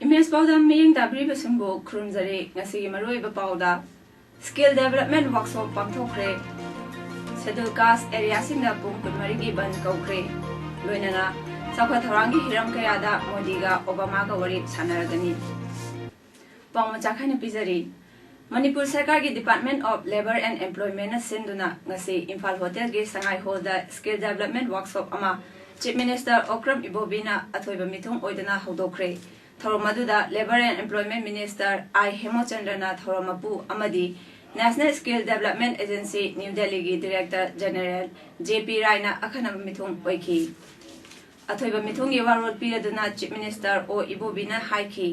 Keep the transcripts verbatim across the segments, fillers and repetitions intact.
Image ꯄꯥꯎꯗꯝ ꯃꯤꯠꯌꯦꯡ ꯇꯥꯕꯤꯔꯤꯕꯁꯤꯡꯕꯨ ꯈꯨꯔꯨꯝꯖꯔꯤ꯫ ꯉꯁꯤꯒꯤ ꯃꯔꯨꯑꯣꯏꯕ ꯄꯥꯎꯗ, ꯁ꯭ꯀꯤꯜ ꯗꯦꯕꯂꯞꯃꯦꯟ ꯋꯥꯔꯛꯁꯣꯞ ꯄꯥꯡꯊꯣꯛꯈ꯭ꯔꯦ꯫ ꯁꯦꯗꯨꯜ ꯀꯥꯁ ꯑꯦꯔꯤꯌꯥꯁꯤꯡꯗ ꯄꯨꯡ ꯀꯨꯟꯃꯔꯤꯒꯤ ꯕꯟ ꯀꯧꯈ꯭ꯔꯦ꯫ ꯂꯣꯏꯅꯅ ꯆꯥꯎꯈꯠ ꯊꯧꯔꯥꯡꯒꯤ ꯍꯤꯔꯝ ꯀꯌꯥꯗ ꯃꯣꯗꯤꯒ ꯑꯣꯕꯥꯃꯥꯒ ꯋꯥꯔꯤ ꯁꯥꯟꯅꯔꯒꯅꯤ꯫ ꯄꯥꯎ ꯃꯆꯥ ꯈꯥꯏꯅ ꯄꯤꯖꯔꯤ꯫ ꯃꯅꯤꯄꯨꯔ ꯁꯔꯀꯥꯔꯒꯤ Department of Labour and Employmentꯅ ꯁꯤꯟꯗꯨꯅ ꯉꯁꯤ ꯏꯝꯐꯥꯜ ꯍꯣꯇꯦꯜꯒꯤ ꯁꯉꯥꯏ ꯍꯣꯜꯗ ꯁ꯭ꯀꯤꯜ ꯗꯦꯕꯂꯞꯃꯦꯟ ꯋꯥꯔꯛꯁꯣꯞ ꯑꯃ ꯆꯤꯐ ꯃꯤꯅꯤꯁꯇꯔ ꯑꯣꯀ꯭ꯔꯝ ꯏꯕꯣꯕꯤꯅ ꯑꯊꯣꯏꯕ ꯃꯤꯊꯨꯡ ꯑꯣꯏꯗꯨꯅ ꯍꯧꯗꯣꯛꯈ꯭ꯔꯦ꯫ ꯊꯧꯔꯝ ꯑꯗꯨꯗ Labour and Employment Minister ꯑꯥꯏ ꯍꯦꯃꯆꯟꯗ꯭ꯔꯅ ꯊꯧꯔꯝ ꯃꯄꯨ ꯑꯃꯗꯤ National Skill Development Agency, new ꯗꯦꯜꯂꯤꯒꯤ Director General ꯖꯦ ꯄꯤ ꯔꯥꯏꯅ ꯑꯈꯟꯅꯕ ꯃꯤꯊꯨꯡ ꯑꯣꯏꯈꯤ꯫ ꯑꯊꯣꯏꯕ ꯃꯤꯊꯨꯡꯒꯤ ꯋꯥꯔꯣꯜ ꯄꯤꯔꯗꯨꯅ ꯆꯤꯐ ꯃꯤꯅꯤꯁꯇꯔ ꯑꯣ ꯏꯕꯣꯕꯤꯅ ꯍꯥꯏꯈꯤ,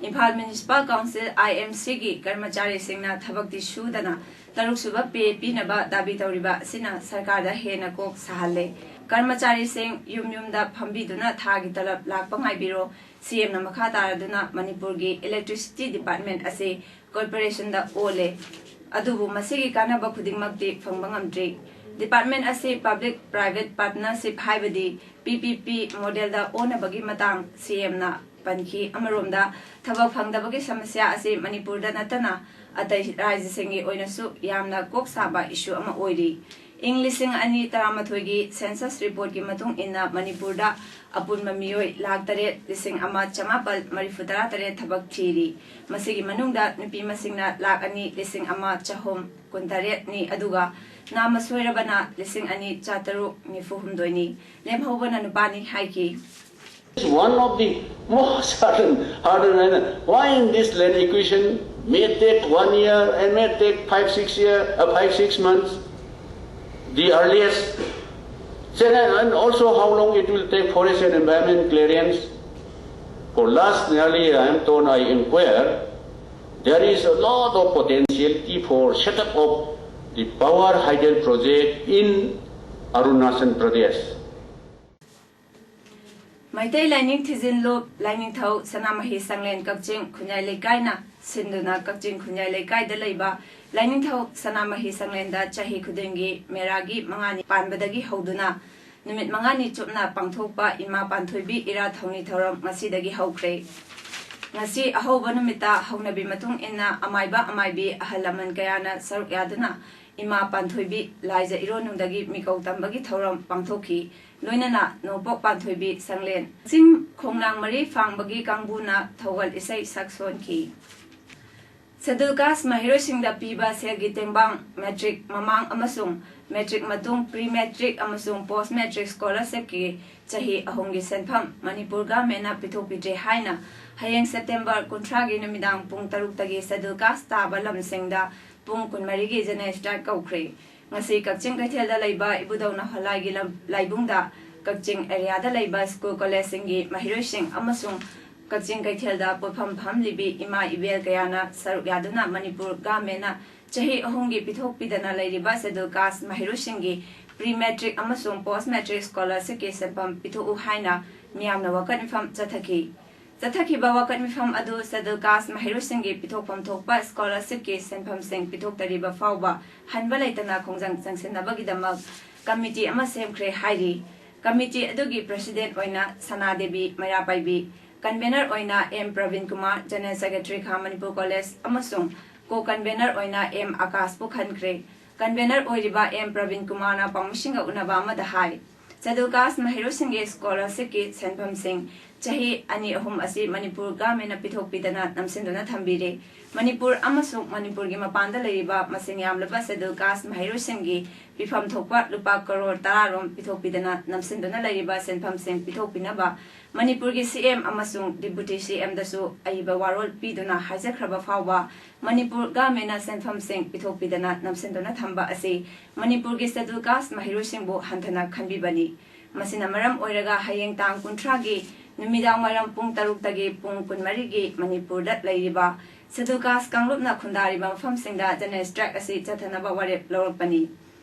ꯏꯝꯐꯥꯜ ꯃ꯭ꯌꯨꯅꯤꯁꯤꯄꯥꯜ ꯀꯥꯎꯟꯁꯤꯜ, ꯑꯥꯏ ꯑꯦꯝ ꯁꯤꯒꯤ ꯀꯔꯃꯆꯥꯔꯤꯁꯤꯡꯅ ꯊꯕꯛꯇꯤ ꯁꯨꯗꯅ ꯇꯔꯨꯛ ꯁꯨꯕ ꯄꯦ ꯄꯤꯅꯕ ꯗꯥꯕꯤ ꯇꯧꯔꯤꯕ ꯑꯁꯤꯅ ꯁꯔꯀꯥꯔꯗ ꯍꯦꯟꯅ ꯀꯣꯛ ꯁꯥꯍꯜꯂꯦ꯫ ꯀꯔꯃꯆꯥꯔꯤꯁꯤꯡ ꯌꯨꯝ ꯌꯨꯝꯗ ꯐꯝꯕꯤꯗꯨꯅ ꯊꯥꯒꯤ ꯇꯂꯕ ꯂꯥꯛꯄ ꯉꯥꯏꯕꯤꯔꯣ꯫ ꯁꯤ ꯑꯦꯝꯅ ꯃꯈꯥ ꯇꯥꯔꯗꯨꯅ ꯃꯅꯤꯄꯨꯔꯒꯤ Electricity Department ꯑꯁꯤ ꯀꯣꯔꯄꯣꯔꯦꯁꯟꯗ ꯑꯣꯜꯂꯦ꯫ ꯑꯗꯨꯕꯨ ꯃꯁꯤꯒꯤ ꯀꯥꯟꯅꯕ ꯈꯨꯗꯤꯡꯃꯛꯇꯤ ꯐꯪꯕ ꯉꯝꯗ꯭ꯔꯤ꯫ Department ꯑꯁꯤ Public Private Partnership ꯍꯥꯏꯕꯗꯤ ꯄꯤ ꯄꯤ ꯄꯤ ꯃꯣꯗꯦꯜꯗ ꯑꯣꯟꯅꯕꯒꯤ ꯃꯇꯥꯡ ꯁꯤ ꯑꯦꯝꯅ ꯄꯟꯈꯤ꯫ ꯑꯃꯔꯣꯝꯗ, ꯊꯕꯛ ꯐꯪꯗꯕꯒꯤ ꯁꯃꯁ꯭ꯌꯥ ꯑꯁꯤ ꯃꯅꯤꯄꯨꯔꯗ ꯅꯠꯇꯅ ꯑꯇꯩ ꯔꯥꯖ꯭ꯌꯁꯤꯡꯒꯤ ꯑꯣꯏꯅꯁꯨ ꯌꯥꯝꯅ ꯀꯣꯛ ꯁꯥꯕ ꯏꯁꯨ ꯑꯃ ꯑꯣꯏꯔꯤ꯫ ꯏꯪ ꯂꯤꯁꯤꯡ ꯑꯅꯤ ꯇꯔꯥꯃꯥꯊꯣꯏꯒꯤ ꯁꯦꯟꯁꯁ ꯔꯤꯄꯣꯔꯠꯀꯤ ꯃꯇꯨꯡ ꯏꯟꯅ ꯃꯅꯤꯄꯨꯔꯗ ꯑꯄꯨꯟꯕ ꯃꯤꯑꯣꯏ ꯂꯥꯈ ꯇꯔꯦꯠ ꯂꯤꯁꯤꯡ ꯑꯃ ꯆꯃꯥꯄꯜ ꯃꯔꯤꯐꯨ ꯇꯔꯥ ꯇꯔꯦꯠ ꯊꯕꯛ ꯊꯤꯔꯤ꯫ ꯃꯁꯤꯒꯤ ꯃꯅꯨꯡꯗ ꯅꯨꯄꯤ ꯃꯁꯤꯡꯅ ꯂꯥꯈ ꯑꯅꯤ ꯂꯤꯁꯤꯡ ꯑꯃ ꯆꯍꯨꯝ ꯀꯨꯟꯇꯔꯦꯠꯅꯤ, ꯑꯗꯨꯒ ꯅꯥꯃ ꯁꯣꯏꯔꯕꯅ ꯂꯤꯁꯤꯡ ꯑꯅꯤ ꯆꯥꯇꯔꯨꯛ ꯅꯤꯐꯨ ꯍꯨꯝꯗꯣꯏꯅꯤ꯫ ꯂꯦꯝꯍꯧꯕꯅ ꯅꯨꯄꯥꯅꯤ ꯍꯥꯏꯈꯤ꯫ It's one of the most hardened, hardened. And why in this land equation may take one year and may take five, six year, uh, five, six months, the earliest. Then, and also how long it will take forest and environment clearance. For last nearly, I am told, I inquire, There is a lot of potentiality for set up of the power hydel project in Arunachal Pradesh. Meitei ꯂꯥꯏꯅꯤꯡ ꯊꯤꯖꯤꯟꯂꯨꯞ ꯂꯥꯏꯅꯤꯡꯊꯧ ꯁꯅꯥꯃꯍꯤ ꯁꯪꯂꯦꯟ ꯀꯛꯆꯤꯡ ꯈꯨꯟꯌꯥꯏ ꯂꯩꯀꯥꯏꯅ ꯁꯤꯟꯗꯨꯅ ꯀꯛꯆꯤꯡ ꯈꯨꯟꯌꯥꯏ ꯂꯩꯀꯥꯏꯗ ꯂꯩꯕ ꯂꯥꯏꯅꯤꯡꯊꯧ ꯁꯅꯥꯃꯍꯤ ꯁꯪꯂꯦꯟꯗ ꯆꯍꯤ ꯈꯨꯗꯤꯡꯒꯤ ꯃꯦꯔꯥꯒꯤ ꯃꯉꯥꯅꯤ ꯄꯥꯟꯕꯗꯒꯤ ꯍꯧꯗꯨꯅ ꯅꯨꯃꯤꯠ ꯃꯉꯥꯅꯤ ꯆꯨꯞꯅ ꯄꯥꯡꯊꯣꯛꯄ ꯏꯃꯥ ꯄꯥꯟꯊꯣꯏꯕꯤ ꯏꯔꯥꯠ ꯊꯧꯅꯤ ꯊꯧꯔꯝ ꯉꯁꯤꯗꯒꯤ ꯍꯧꯈ꯭ꯔꯦ꯫ ꯉꯁꯤ ꯑꯍꯧꯕ ꯅꯨꯃꯤꯠꯇ ꯍꯧꯅꯕꯤ ꯃꯇꯨꯡ ꯏꯟꯅ ꯑꯃꯥꯏꯕ ꯑꯃꯥꯏꯕꯤ ꯑꯍꯜ ꯂꯃꯟ ꯀꯌꯥꯅ ꯁꯔꯨꯛ ꯌꯥꯗꯨꯅ ꯏꯃꯥ ꯄꯥꯟꯊꯣꯏꯕꯤ ꯂꯥꯏꯖ ꯏꯔꯣꯟꯅꯨꯡꯗꯒꯤ ꯃꯤꯀꯧ ꯇꯝꯕꯒꯤ ꯊꯧꯔꯝ ꯄꯥꯡꯊꯣꯛꯈꯤ꯫ ꯂꯣꯏꯅꯅ ꯅꯣꯡꯄꯣꯛ ꯄꯥꯟꯊꯣꯏꯕꯤ ꯁꯪꯂꯦꯟ ꯆꯤꯡ ꯈꯣꯡꯅꯥꯡ ꯃꯔꯤ ꯐꯥꯡꯕꯒꯤ ꯀꯥꯡꯕꯨꯅ ꯊꯧꯒꯜ ꯏꯁꯩ ꯁꯛ ꯁꯣꯟꯈꯤ꯫ Scheduled Caste ꯃꯍꯩꯔꯣꯏꯁꯤꯡꯗ ꯄꯤꯕ ꯁꯦꯜꯒꯤ ꯇꯦꯡꯕꯥꯡ ꯃꯦꯇ꯭ꯔꯤꯛ ꯃꯃꯥꯡ ꯑꯃꯁꯨꯡ ꯃꯦꯇ꯭ꯔꯤꯛ ꯃꯇꯨꯡ ꯄ꯭ꯔꯤ ꯃꯦꯇ꯭ꯔꯤꯛ ꯑꯃꯁꯨꯡ ꯄꯣꯁ ꯃꯦꯇ꯭ꯔꯤꯛ ꯁ꯭ꯀꯣꯂꯔꯁꯤꯞꯀꯤ ꯆꯍꯤ ꯑꯍꯨꯝꯒꯤ ꯁꯦꯟꯐꯝ ꯃꯅꯤꯄꯨꯔ ꯒꯃꯦꯟꯅ ꯄꯤꯊꯣꯛꯄꯤꯗ꯭ꯔꯦ ꯍꯥꯏꯅ ꯍꯌꯦꯡ ꯁꯦꯞꯇꯦꯝꯕꯔ ꯀꯨꯟꯊ꯭ꯔꯥꯒꯤ ꯅꯨꯃꯤꯗꯥꯡ ꯄꯨꯡ ꯇꯔꯨꯛꯇꯒꯤ Scheduled Caste ꯇꯥꯕ ꯂꯝꯁꯤꯡꯗ ꯄꯨꯡ ꯀꯨꯟꯃꯔꯤꯒꯤ ꯖꯦꯅꯔꯦꯜ ꯁ꯭ꯇ꯭ꯔꯥꯏꯛ ꯀꯧꯈ꯭ꯔꯦ꯫ ꯉꯁꯤ ꯀꯛꯆꯤꯡ ꯀꯩꯊꯦꯜꯗ ꯂꯩꯕ ꯏꯕꯨꯙꯧ ꯅꯍꯥꯂꯥꯏꯒꯤ ꯂꯝ- ꯂꯥꯏꯕꯨꯡꯗ ꯀꯛꯆꯤꯡ ꯑꯦꯔꯤꯌꯥꯗ ꯂꯩꯕ ꯁ꯭ꯀꯨꯜ ꯀꯣꯂꯦꯖꯁꯤꯡꯒꯤ ꯃꯍꯩꯔꯣꯏꯁꯤꯡ ꯑꯃꯁꯨꯡ ꯀꯛꯆꯤꯡ ꯀꯩꯊꯦꯜꯗ ꯄꯣꯠꯐꯝ ꯐꯝꯂꯤꯕꯤ ꯏꯃꯥ ꯏꯕꯦꯜ ꯀꯌꯥꯅ ꯁꯔꯨꯛ ꯌꯥꯗꯨꯅ ꯃꯅꯤꯄꯨꯔ ꯒꯃꯦꯟꯅ ꯆꯍꯤ ꯑꯍꯨꯝꯒꯤ ꯄꯤꯊꯣꯛꯄꯤꯗꯅ ꯂꯩꯔꯤꯕ Scheduled Caste ꯃꯍꯩꯔꯣꯏꯁꯤꯡꯒꯤ ꯄ꯭ꯔꯤ ꯃꯦꯇ꯭ꯔꯤꯛ ꯑꯃꯁꯨꯡ ꯄꯣꯁ ꯃꯦꯇ꯭ꯔꯤꯛ ꯁ꯭ꯀꯣꯂꯔꯁꯤꯞꯀꯤ ꯁꯦꯟꯐꯝ ꯄꯤꯊꯣꯛꯎ ꯍꯥꯏꯅ ꯃꯤꯌꯥꯝꯅ ꯋꯥꯀꯠ ꯃꯤꯐꯝ ꯆꯠꯊꯈꯤ꯫ ꯆꯠꯊꯈꯤꯕ ꯋꯥꯀꯠ ꯃꯤꯐꯝ ꯑꯗꯨ Scheduled Caste ꯃꯍꯩꯔꯣꯏꯁꯤꯡꯒꯤ ꯄꯤꯊꯣꯛꯐꯝ ꯊꯣꯛꯄ ꯁ꯭ꯀꯣꯂꯔꯁꯤꯞꯀꯤ ꯁꯦꯟꯐꯝꯁꯤꯡ ꯄꯤꯊꯣꯛꯇꯔꯤꯕ ꯐꯥꯎꯕ ꯍꯟꯕ ꯂꯩꯇꯅ ꯈꯣꯡꯖꯪ ꯆꯪꯁꯤꯟꯅꯕꯒꯤꯗꯃꯛ ꯀꯃꯤꯇꯤ ꯑꯃ ꯁꯦꯝꯈ꯭ꯔꯦ ꯍꯥꯏꯔꯤ꯫ ꯀꯃꯤꯇꯤ ꯑꯗꯨꯒꯤ ꯄ꯭ꯔꯦꯁꯤꯗꯦꯟꯠ ꯑꯣꯏꯅ ꯁꯅꯥꯗꯦꯕꯤ ꯃꯩꯔꯥꯄꯥꯏꯕꯤ, ꯀꯟꯚꯦꯅꯔ ꯑꯣꯏꯅ M Praveen Kumar, general secretary ꯈꯥ ꯃꯅꯤꯄꯨꯔ ꯀꯣꯂꯦꯖ ꯑꯃꯁꯨꯡ ꯀꯣ ꯀꯟꯚꯦꯅꯔ ꯑꯣꯏꯅ ꯑꯦꯝ ꯑꯀꯥꯁꯄꯨ ꯈꯟꯈ꯭ꯔꯦ꯫ ꯀꯟꯚꯦꯅꯔ ꯑꯣꯏꯔꯤꯕ ꯑꯦꯝ ꯄ꯭ꯔꯕꯤꯟ ꯀꯨꯃꯥꯔꯅ ꯄꯥꯎꯃꯤꯁꯤꯡꯒ ꯎꯅꯕ ꯑꯃꯗ ꯍꯥꯏ, Scheduled Caste ꯃꯍꯩꯔꯣꯏꯁꯤꯡꯒꯤ ꯁ꯭ꯀꯣꯂꯔꯁꯤꯞꯀꯤ ꯁꯦꯟꯐꯝꯁꯤꯡ ꯆꯍꯤ ꯑꯅꯤ ꯑꯍꯨꯝ ꯑꯁꯤ ꯃꯅꯤꯄꯨꯔ ꯒꯃꯦꯟꯅ ꯄꯤꯊꯣꯛꯄꯤꯗꯅ ꯅꯝꯁꯤꯟꯗꯨꯅ ꯊꯝꯕꯤꯔꯦ꯫ ꯃꯅꯤꯄꯨꯔ ꯑꯃꯁꯨꯡ ꯃꯅꯤꯄꯨꯔꯒꯤ ꯃꯄꯥꯟꯗ ꯂꯩꯔꯤꯕ ꯃꯁꯤꯡ ꯌꯥꯝꯂꯕ Scheduled Caste ꯃꯍꯩꯔꯣꯏꯁꯤꯡꯒꯤ ꯄꯤꯐꯝ ꯊꯣꯛꯄ ꯂꯨꯄꯥ ꯀꯔꯣꯔ ꯇꯔꯥ ꯔꯣꯝ ꯄꯤꯊꯣꯛꯄꯤꯗꯅ ꯅꯝꯁꯤꯟꯗꯨꯅ ꯂꯩꯔꯤꯕ ꯁꯦꯟꯐꯝꯁꯤꯡ ꯄꯤꯊꯣꯛꯄꯤꯅꯕ ꯃꯅꯤꯄꯨꯔꯒꯤ ꯁꯤ ꯑꯦꯝ ꯑꯃꯁꯨꯡ ꯗꯤꯄꯨꯇꯤ ꯁꯤ ꯑꯦꯝꯗꯁꯨ ꯑꯏꯕ ꯋꯥꯔꯣꯜ ꯄꯤꯗꯨꯅ ꯍꯥꯏꯖꯈ꯭ꯔꯕ ꯐꯥꯎꯕ ꯃꯅꯤꯄꯨꯔ ꯒꯃꯦꯟꯅ ꯁꯦꯟꯐꯝꯁꯤꯡ ꯄꯤꯊꯣꯛꯄꯤꯗꯅ ꯅꯝꯁꯤꯟꯗꯨꯅ ꯊꯝꯕ ꯑꯁꯤ ꯃꯅꯤꯄꯨꯔꯒꯤ Scheduled Caste ꯃꯍꯩꯔꯣꯏꯁꯤꯡꯕꯨ ꯍꯟꯊꯅ ꯈꯟꯕꯤꯕꯅꯤ꯫ ꯃꯁꯤꯅ ꯃꯔꯝ ꯑꯣꯏꯔꯒ ꯍꯌꯦꯡ ꯇꯥꯡ ꯀꯨꯟꯊ꯭ꯔꯥꯒꯤ ꯅꯨꯃꯤꯗꯥꯡ ꯋꯥꯏꯔꯝ ꯄꯨꯡ ꯇꯔꯨꯛꯇꯒꯤ ꯄꯨꯡ ꯀꯨꯟꯃꯔꯤꯒꯤ ꯃꯅꯤꯄꯨꯔꯗ ꯂꯩꯔꯤꯕ Scheduled Caste ꯀꯥꯡꯂꯨꯞꯅ ꯈꯨꯟꯗꯥꯔꯤꯕ ꯃꯐꯝꯁꯤꯡꯗ General Strike ꯑꯁꯤ ꯆꯠꯊꯅꯕ ꯋꯥꯔꯦꯞ ꯂꯧꯔꯛꯄꯅꯤ꯫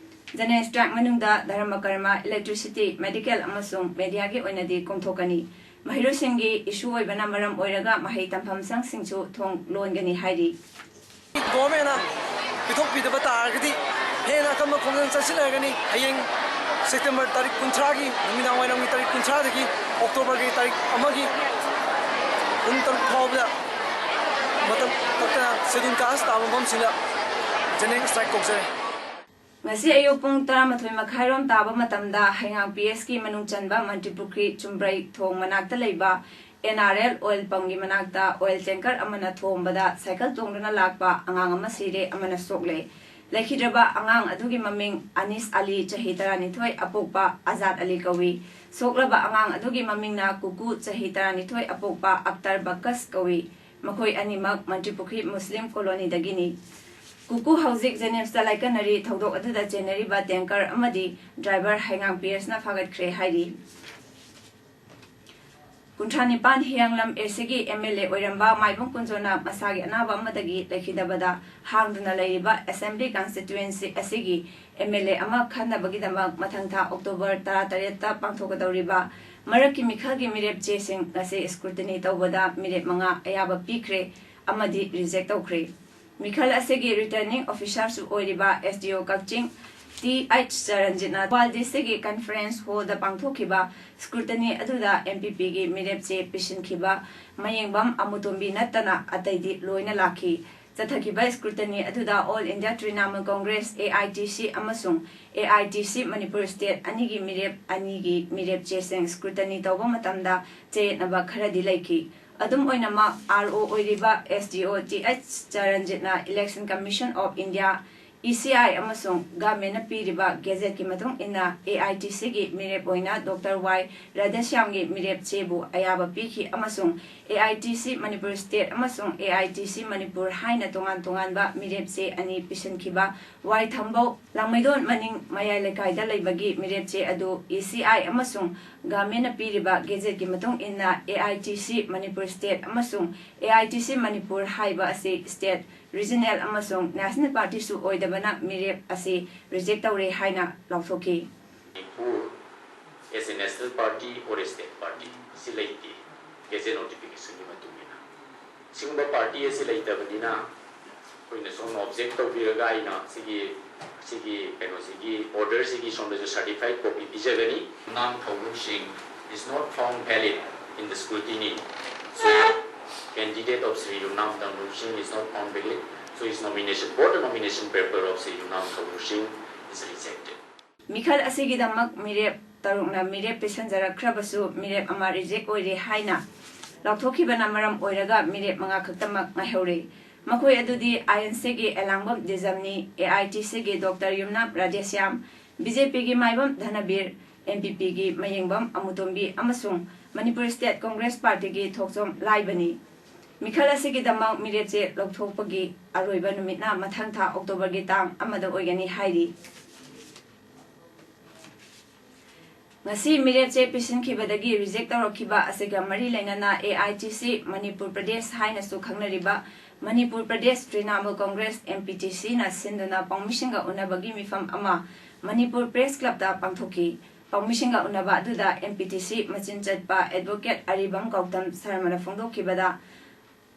General Strike ꯃꯅꯨꯡꯗ ꯙꯔꯃ ꯀꯔꯃ, electricity, medical ꯑꯃꯁꯨꯡ media ꯒꯤ ꯑꯣꯏꯅꯗꯤ ꯀꯣꯝꯊꯣꯛꯀꯅꯤ꯫ ꯃꯍꯩꯔꯣꯏꯁꯤꯡꯒꯤ issue ꯑꯣꯏꯕꯅ ꯃꯔꯝ ꯑꯣꯏꯔꯒ ꯃꯍꯩ ꯇꯝꯐꯝ ꯁꯪꯁꯤꯡꯁꯨ ꯊꯣꯡ ꯂꯣꯟꯒꯅꯤ ꯍꯥꯏꯔꯤ꯫ Government ꯅ ꯄꯤꯊꯣꯛꯄꯤꯗꯕ ꯇꯥꯔꯒꯗꯤ ꯍꯦꯟꯅ ꯑꯀꯟꯕ ꯈꯣꯡꯖꯪ ꯆꯠꯁꯤꯜꯂꯒꯅꯤ꯫ ꯍꯌꯦꯡ September ꯇꯥꯔꯤꯛ ꯀꯨꯟꯊ꯭ꯔꯥꯒꯤ ꯅꯨꯃꯤꯗꯥꯡ ꯋꯥꯏꯔꯝꯒꯤ ꯇꯥꯔꯤꯛ ꯀꯨꯟꯊ꯭ꯔꯥꯗꯒꯤ October ꯒꯤ ꯇꯥꯔꯤꯛ ꯑꯃꯒꯤ ꯄꯨꯡ ꯇꯔꯨꯛ ꯐꯥꯎꯕꯗ ꯃꯇꯝ ꯀꯛꯇꯅ Scheduled Caste ꯇꯥꯕ ꯃꯐꯝꯁꯤꯡꯗ General Strike ꯀꯧꯖꯔꯤ꯫ ꯉꯁꯤ ꯑꯌꯨꯛ ꯄꯨꯡ ꯇꯔꯥꯃꯥꯊꯣꯏ ꯃꯈꯥꯏꯔꯣꯝ ꯇꯥꯕ ꯃꯇꯝꯗ ꯍꯩꯉꯥꯡ P S ꯀꯤ ꯃꯅꯨꯡ ꯆꯟꯕ ꯃꯟꯇ꯭ꯔꯤꯄꯨꯈ꯭ꯔꯤ ꯆꯨꯝꯕ꯭ꯔꯩ ꯊꯣꯡ ꯃꯅꯥꯛꯇ ꯂꯩꯕ N R L oil pump ꯀꯤ ꯃꯅꯥꯛꯇ oil tanker ꯑꯃꯅ ꯊꯣꯝꯕꯗ cycle ꯇꯣꯡꯗꯨꯅ ꯂꯥꯛꯄ ꯑꯉꯥꯡ ꯑꯃ ꯁꯤꯔꯦ, ꯑꯃꯅ ꯁꯣꯛꯂꯦ꯫ ꯂꯩꯈꯤꯗ꯭ꯔꯕ ꯑꯉꯥꯡ ꯑꯗꯨꯒꯤ ꯃꯃꯤꯡ ꯑꯅꯤꯁ ꯑꯂꯤ, ꯆꯍꯤ ꯇꯔꯥꯅꯤꯊꯣꯏ, ꯑꯄꯣꯛꯄ ꯑꯖꯥꯗ ꯑꯂꯤ ꯀꯧꯏ꯫ ꯁꯣꯛꯂꯕ ꯑꯉꯥꯡ ꯑꯗꯨꯒꯤ ꯃꯃꯤꯡꯅ ꯀꯨꯀꯨ, ꯆꯍꯤ ꯇꯔꯥꯅꯤꯊꯣꯏ, ꯑꯄꯣꯛꯄ ꯑꯛꯇꯔ ꯕꯀꯁ ꯀꯧꯏ꯫ ꯃꯈꯣꯏ ꯑꯅꯤꯃꯛ ꯃꯟꯇ꯭ꯔꯤꯄꯨꯈ꯭ꯔꯤ ꯃꯨꯁꯂꯤꯝ ꯀꯣꯂꯣꯅꯤꯗꯒꯤꯅꯤ꯫ ꯀꯨꯀꯨ ꯍꯧꯖꯤꯛ JNIMS ꯇ ꯂꯥꯏꯀꯠꯅꯔꯤ꯫ ꯊꯧꯗꯣꯛ ꯑꯗꯨꯗ ꯆꯦꯟꯅꯔꯤꯕ tanker ꯑꯃꯗꯤ driver ꯍꯩꯉꯥꯡ P S ꯅ ꯐꯥꯒꯠꯈ꯭ꯔꯦ ꯍꯥꯏꯔꯤ꯫ ꯀꯨꯟꯊ꯭ꯔꯥ ꯅꯤꯄꯥꯟ ꯍꯤꯌꯥꯡꯂꯝ A C ꯒꯤ M L A ꯑꯣꯏꯔꯝꯕ ꯃꯥꯏꯕꯝ ꯀꯨꯟꯖꯣꯅ ꯃꯁꯥꯒꯤ ꯑꯅꯥꯕ ꯑꯃꯗꯒꯤ ꯂꯩꯈꯤꯗꯕꯗ ꯍꯥꯡꯗꯨꯅ ꯂꯩꯔꯤꯕ Assembly Constituency ꯑꯁꯤꯒꯤ M L A ꯑꯃ ꯈꯟꯅꯕꯒꯤꯗꯃꯛ ꯃꯊꯪ ꯊꯥ October ꯇꯔꯥꯇꯔꯦꯠꯇ ꯄꯥꯡꯊꯣꯛꯀꯗꯧꯔꯤꯕ ꯃꯔꯛꯀꯤ ꯃꯤꯈꯜꯒꯤ ꯃꯤꯔꯦꯞ ꯆꯦꯁꯤꯡ ꯉꯁꯤ scrutiny ꯇꯧꯕꯗ ꯃꯤꯔꯦꯞ ꯃꯉꯥ ꯑꯌꯥꯕ ꯄꯤꯈ꯭ꯔꯦ ꯑꯃꯗꯤ reject ꯇꯧꯈ꯭ꯔꯦ꯫ ꯃꯤꯈꯜ ꯑꯁꯤꯒꯤ returning officer ꯁꯨ ꯑꯣꯏꯔꯤꯕ S D O ꯀꯛꯆꯤꯡ T H ꯆꯔꯟꯖꯤꯠꯅ Thoubal D C ꯒꯤ conference hall ꯗ ꯄꯥꯡꯊꯣꯛꯈꯤꯕ scrutiny ꯑꯗꯨꯗ M P P ꯒꯤ ꯃꯤꯔꯦꯞ ꯆꯦ ꯄꯤꯁꯤꯟꯈꯤꯕ ꯃꯌꯦꯡꯕꯝ ꯑꯃꯨꯇꯣꯝꯕꯤ ꯅꯠꯇꯅ ꯑꯇꯩꯗꯤ ꯂꯣꯏꯅ ꯂꯥꯛꯈꯤ꯫ ꯆꯠꯊꯈꯤꯕ scrutiny ꯑꯗꯨꯗ All India Trinamool Congress, A I T C, ꯑꯃꯁꯨꯡ A I T C Manipur State ꯑꯅꯤꯒꯤ ꯃꯤꯔꯦꯞ ꯑꯅꯤꯒꯤ ꯃꯤꯔꯦꯞ ꯆꯦꯁꯤꯡ scrutiny ꯇꯧꯕ ꯃꯇꯝꯗ ꯆꯌꯦꯠꯅꯕ ꯈꯔꯗꯤ ꯂꯩꯈꯤ꯫ ꯑꯗꯨꯝ ꯑꯣꯏꯅꯃꯛ, R O ꯑꯣꯏꯔꯤꯕ S D O T H ꯆꯔꯟꯖꯤꯠꯅ Election Commission of India, E C I, ꯑꯃꯁꯨꯡ government ꯅ ꯄꯤꯔꯤꯕ gazette ꯀꯤ ꯃꯇꯨꯡ ꯏꯟꯅ A I T C ꯒꯤ ꯃꯤꯔꯦꯞ ꯑꯣꯏꯅ Doctor Y ꯔꯥꯙꯦꯁ꯭ꯌꯥꯝꯒꯤ ꯃꯤꯔꯦꯞ ꯆꯦꯕꯨ ꯑꯌꯥꯕ ꯄꯤꯈꯤ ꯑꯃꯁꯨꯡ A I T C Manipur State ꯑꯃꯁꯨꯡ A I T C Manipur ꯍꯥꯏꯅ ꯇꯣꯉꯥꯟ ꯇꯣꯉꯥꯟꯕ ꯃꯤꯔꯦꯞ ꯆꯦ ꯑꯅꯤ ꯄꯤꯁꯤꯟꯈꯤꯕ ꯋꯥꯏꯊꯝꯕꯧ ꯂꯥꯡꯃꯩꯗꯣꯟ ꯃꯅꯤꯡ ꯃꯌꯥꯏ ꯂꯩꯀꯥꯏꯗ ꯂꯩꯕꯒꯤ ꯃꯤꯔꯦꯞ ꯆꯦ ꯑꯗꯨ E C I ꯑꯃꯁꯨꯡ ꯒꯚꯔꯟꯃꯦꯟꯠꯅ ꯄꯤꯔꯤꯕ ꯒꯦꯖꯦꯠꯀꯤ ꯃꯇꯨꯡ ꯏꯟꯅ, A I T C Manipur state ꯑꯃꯁꯨꯡ A I T C Manipur ꯍꯥꯏꯕ ꯑꯁꯤ ꯁ꯭ꯇꯦꯠ, ꯔꯤꯖꯅꯦꯜ ꯑꯃꯁꯨꯡ ꯅꯦꯁꯅꯦꯜ ꯄꯥꯔꯇꯤꯁꯨ ꯑꯣꯏꯗꯕꯅ ꯃꯤꯔꯦꯞ ꯑꯁꯤ ꯔꯤꯖꯦꯛ ꯇꯧꯔꯦ ꯍꯥꯏꯅ ꯂꯥꯎꯊꯣꯛꯈꯤ꯫ Manipur as a national party or a state party ꯁꯤ ꯂꯩꯇꯦ, ꯒꯦꯖꯦꯠ ꯅꯣꯇꯤꯐꯤꯀꯦꯁꯟꯒꯤ ꯃꯇꯨꯡ ꯏꯟꯅ꯫ ꯁꯤꯒꯨꯝꯕ ꯄꯥꯔꯇꯤ ꯑꯁꯤ ꯂꯩꯇꯕꯅꯤꯅ ꯑꯩꯈꯣꯏꯅ ꯁꯣꯝꯅ ꯑꯣꯕꯖꯦꯛ ꯇꯧꯕꯤꯔꯒ ꯑꯩꯅ ꯁꯤꯒꯤ, ꯁꯤꯒꯤ ꯀꯩꯅꯣꯁꯤꯒꯤ ꯑꯣꯔꯗꯔꯁꯤꯒꯤ ꯁꯣꯝꯗꯁꯨ ꯁꯔꯇꯤꯐꯥꯏꯠ ꯀꯣꯄꯤ ꯄꯤꯖꯒꯅꯤ꯫ ꯌꯨꯝꯅꯥꯝ ꯊꯧꯂꯨꯁꯤꯡ is not found valid in the scrutiny. So, candidate of Shri Yumnam Thanglusing is not found valid. So, his nomination, both the nomination paper of Shri Yumnam Thanglusing is rejected. ꯃꯤꯈꯜ ꯑꯁꯤꯒꯤꯗꯃꯛ ꯃꯤꯔꯦꯞ ꯇꯔꯨꯛꯅ ꯃꯤꯔꯦꯞ ꯄꯤꯁꯤꯟꯖꯔꯛꯈ꯭ꯔꯕꯁꯨ, ꯃꯤꯔꯦꯞ ꯑꯃ reject ꯑꯣꯏꯔꯦ ꯍꯥꯏꯅ ꯂꯥꯎꯊꯣꯛꯈꯤꯕꯅ ꯃꯔꯝ ꯑꯣꯏꯔꯒ ꯃꯤꯔꯦꯞ ꯃꯉꯥ ꯈꯛꯇꯃꯛ ꯉꯥꯏꯍꯧꯔꯦ꯫ ꯃꯈꯣꯏ ꯑꯗꯨꯗꯤ ꯑꯥꯏ ꯑꯦꯟ ꯁꯤꯒꯤ ꯑꯦꯂꯥꯡꯕꯝ ꯗꯤꯖꯝꯅꯤ, ꯑꯦ ꯑꯥꯏ ꯇꯤ ꯁꯤꯒꯤ ꯗꯣꯛꯇꯔ ꯌꯨꯝꯅꯥꯝ ꯔꯥꯙꯦꯁ꯭ꯌꯥꯝ, ꯕꯤ ꯖꯦ ꯄꯤꯒꯤ ꯃꯥꯏꯕꯝ ꯙꯅꯕꯤꯔ, ꯑꯦꯟ ꯄꯤ ꯄꯤꯒꯤ ꯃꯌꯦꯡꯕꯝ ꯑꯃꯨꯇꯣꯝꯕꯤ ꯑꯃꯁꯨꯡ ꯃꯅꯤꯄꯨꯔ ꯁ꯭ꯇꯦꯠ ꯀꯣꯡꯒ꯭ꯔꯦꯁ ꯄꯥꯔꯇꯤꯒꯤ ꯊꯣꯛꯆꯣꯝ ꯂꯥꯏꯕꯅꯤ꯫ ꯃꯤꯈꯜ ꯑꯁꯤꯒꯤꯗꯃꯛ ꯃꯤꯔꯦꯞ ꯆꯦ ꯂꯧꯊꯣꯛꯄꯒꯤ ꯑꯔꯣꯏꯕ ꯅꯨꯃꯤꯠꯅ ꯃꯊꯪ ꯊꯥ ꯑꯣꯛꯇꯣꯕꯔꯒꯤ ꯇꯥꯡ ꯑꯃꯗ ꯑꯣꯏꯒꯅꯤ ꯍꯥꯏꯔꯤ꯫ ꯉꯁꯤ ꯃꯤꯔꯦꯞ ꯆꯦ ꯄꯤꯁꯤꯟꯈꯤꯕꯗꯒꯤ ꯔꯤꯖꯦꯛ ꯇꯧꯔꯛꯈꯤꯕ ꯑꯁꯤꯒ ꯃꯔꯤ ꯂꯩꯅꯅ A I T C Manipur Pradesh ꯍꯥꯏꯅꯁꯨ ꯈꯪꯅꯔꯤꯕ Manipur Pradesh Trinamool Congress, M P T ꯁꯤꯅ ꯁꯤꯟꯗꯨꯅ ꯄꯥꯎꯃꯤꯁꯤꯡꯒ ꯎꯅꯕꯒꯤ ꯃꯤꯐꯝ ꯑꯃ ꯃꯅꯤꯄꯨꯔ ꯄ꯭ꯔꯦꯁ ꯀ꯭ꯂꯕꯇ ꯄꯥꯡꯊꯣꯛꯈꯤ꯫ ꯄꯥꯎꯃꯤꯁꯤꯡꯒ ꯎꯅꯕ ꯑꯗꯨꯗ ꯑꯦꯝ ꯄꯤ ꯇꯤ ꯁꯤ ꯃꯆꯤꯟ ꯆꯠꯄ ꯑꯦꯗꯚꯣꯀꯦꯠ ꯑꯔꯤꯕꯝ ꯒꯧꯇꯝ ꯁꯔꯃꯅ ꯐꯣꯡꯗꯣꯛꯈꯤꯕꯗ,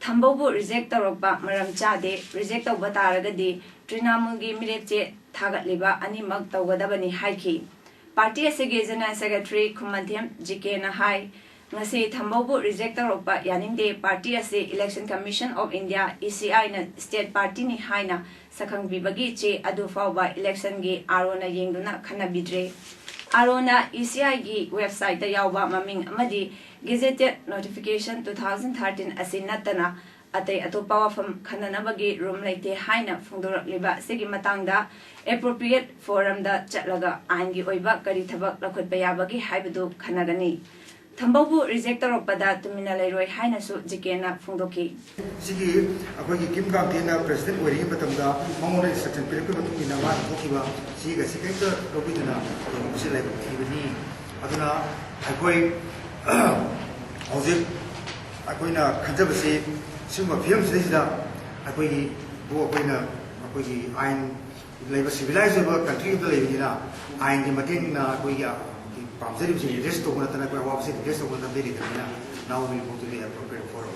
ꯊꯝꯕꯧꯕꯨ ꯔꯤꯖꯦꯛ ꯇꯧꯔꯛꯄ ꯃꯔꯝ ꯆꯥꯗꯦ, ꯔꯤꯖꯦꯛ ꯇꯧꯕ ꯇꯥꯔꯒꯗꯤ ꯇ꯭ꯔꯤꯅꯥꯃꯨꯜꯒꯤ ꯃꯤꯔꯦꯞ ꯆꯦ ꯊꯥꯒꯠꯂꯤꯕ ꯑꯅꯤꯃꯛ ꯇꯧꯒꯗꯕꯅꯤ ꯍꯥꯏꯈꯤ꯫ ꯄꯥꯔꯇꯤ ꯑꯁꯤꯒꯤ ꯖꯦꯅꯔꯦꯜ ꯁꯦꯀ꯭ꯔꯦꯇꯔꯤ ꯈꯨꯃꯟꯊꯦꯝ ꯖꯤ ꯀꯦꯅ ꯍꯥꯏ, ꯉꯁꯤ ꯊꯝꯕꯧꯕꯨ ꯔꯤꯖꯦꯛ ꯇꯧꯔꯛꯄ ꯌꯥꯅꯤꯡꯗꯦ, ꯄꯥꯔꯇꯤ ꯑꯁꯤ Election Commission of India, E C I ꯅ ꯁ꯭ꯇꯦꯠ ꯄꯥꯔꯇꯤꯅꯤ ꯍꯥꯏꯅ ꯁꯛꯈꯪꯕꯤꯕꯒꯤ ꯆꯦ ꯑꯗꯨ ꯐꯥꯎꯕ ꯏꯂꯦꯛꯁꯟꯒꯤ ꯑꯥꯔ ꯑꯣꯅ ꯌꯦꯡꯗꯨꯅ ꯈꯟꯅꯕꯤꯗ꯭ꯔꯦ꯫ ꯑꯥꯔ ꯑꯣꯅ ꯏ ꯁꯤ ꯑꯥꯏꯒꯤ ꯋꯦꯕꯁꯥꯏꯠꯇ ꯌꯥꯎꯕ ꯃꯃꯤꯡ ꯑꯃꯗꯤ gazetted notification two thousand thirteen ꯑꯁꯤ ꯅꯠꯇꯅ ꯑꯇꯩ ꯑꯇꯣꯞꯄ ꯋꯥꯐꯝ ꯈꯟꯅꯅꯕꯒꯤ ꯔꯨꯝ ꯂꯩꯇꯦ ꯍꯥꯏꯅ ꯐꯣꯡꯗꯣꯔꯛꯂꯤꯕ ꯑꯁꯤꯒꯤ ꯃꯇꯥꯡꯗ ꯑꯦꯄ꯭ꯔꯣꯄ꯭ꯔꯤꯌꯦꯠ ꯐꯣꯔꯝꯗ ꯆꯠꯂꯒ ꯑꯥꯏꯟꯒꯤ ꯑꯣꯏꯕ ꯀꯔꯤ ꯊꯕꯛ ꯂꯧꯈꯠꯄ ꯌꯥꯕꯒꯦ ꯍꯥꯏꯕꯗꯨ ꯈꯟꯅꯒꯅꯤ꯫ ꯊꯝꯕꯧꯕꯨ ꯔꯤꯖꯦꯛ ꯇꯧꯔꯛꯄꯗ ꯇꯨꯃꯤꯟꯅ ꯂꯩꯔꯣꯏ ꯍꯥꯏꯅꯁꯨ ꯖꯤ ꯀꯦꯅ ꯐꯣꯡꯗꯣꯛꯈꯤ꯫ ꯁꯤꯒꯤ ꯑꯩꯈꯣꯏꯒꯤ ꯀꯤꯝ ꯀꯥꯡꯊꯦꯟꯅ ꯄ꯭ꯔꯦꯁꯤꯗꯦꯟꯠ ꯑꯣꯏꯔꯤꯉꯩ ꯃꯇꯝꯗ ꯃꯉꯣꯟꯗ ꯏꯟꯁꯇ꯭ꯔꯛꯁꯟ ꯄꯤꯔꯛꯄꯒꯤ ꯃꯇꯨꯡ ꯏꯟꯅ ꯃꯥꯅ ꯊꯣꯛꯈꯤꯕ ꯁꯤꯒ ꯁꯤ ꯀꯔꯤꯝꯇ ꯂꯧꯕꯤꯗꯅ ꯇꯧꯔꯝꯕꯁꯤ ꯂꯥꯏꯕꯛ ꯊꯤꯕꯅꯤ꯫ ꯑꯗꯨꯅ ꯑꯩꯈꯣꯏ ꯍꯧꯖꯤꯛ ꯑꯩꯈꯣꯏꯅ ꯈꯟꯖꯕꯁꯤ ꯁꯤꯒꯨꯝꯕ ꯐꯤꯕꯝꯁꯤꯗꯩꯁꯤꯗ ꯑꯩꯈꯣꯏꯒꯤ ꯕꯨ ꯑꯩꯈꯣꯏꯅ ꯑꯩꯈꯣꯏꯒꯤ ꯑꯥꯏꯟ ꯂꯩꯕ ꯁꯤꯚꯤꯂꯥꯏꯁ ꯑꯣꯏꯕ ꯀꯟꯇ꯭ꯔꯤ ꯑꯃꯗ ꯂꯩꯕꯅꯤꯅ ꯑꯥꯏꯟꯒꯤ ꯃꯇꯦꯡꯅ ꯑꯩꯈꯣꯏꯒꯤ ꯄꯥꯝꯖꯔꯤꯕꯁꯤ ꯔꯤꯂꯤꯁ ꯇꯧꯕ ꯅꯠꯇꯅ ꯑꯩꯈꯣꯏ ꯑꯋꯥꯕꯁꯤ ꯔꯤꯂꯤꯁ ꯇꯧꯕ ꯅꯠꯇꯅ ꯂꯩꯇꯕꯅꯤꯅ now we move to the appropriate forum.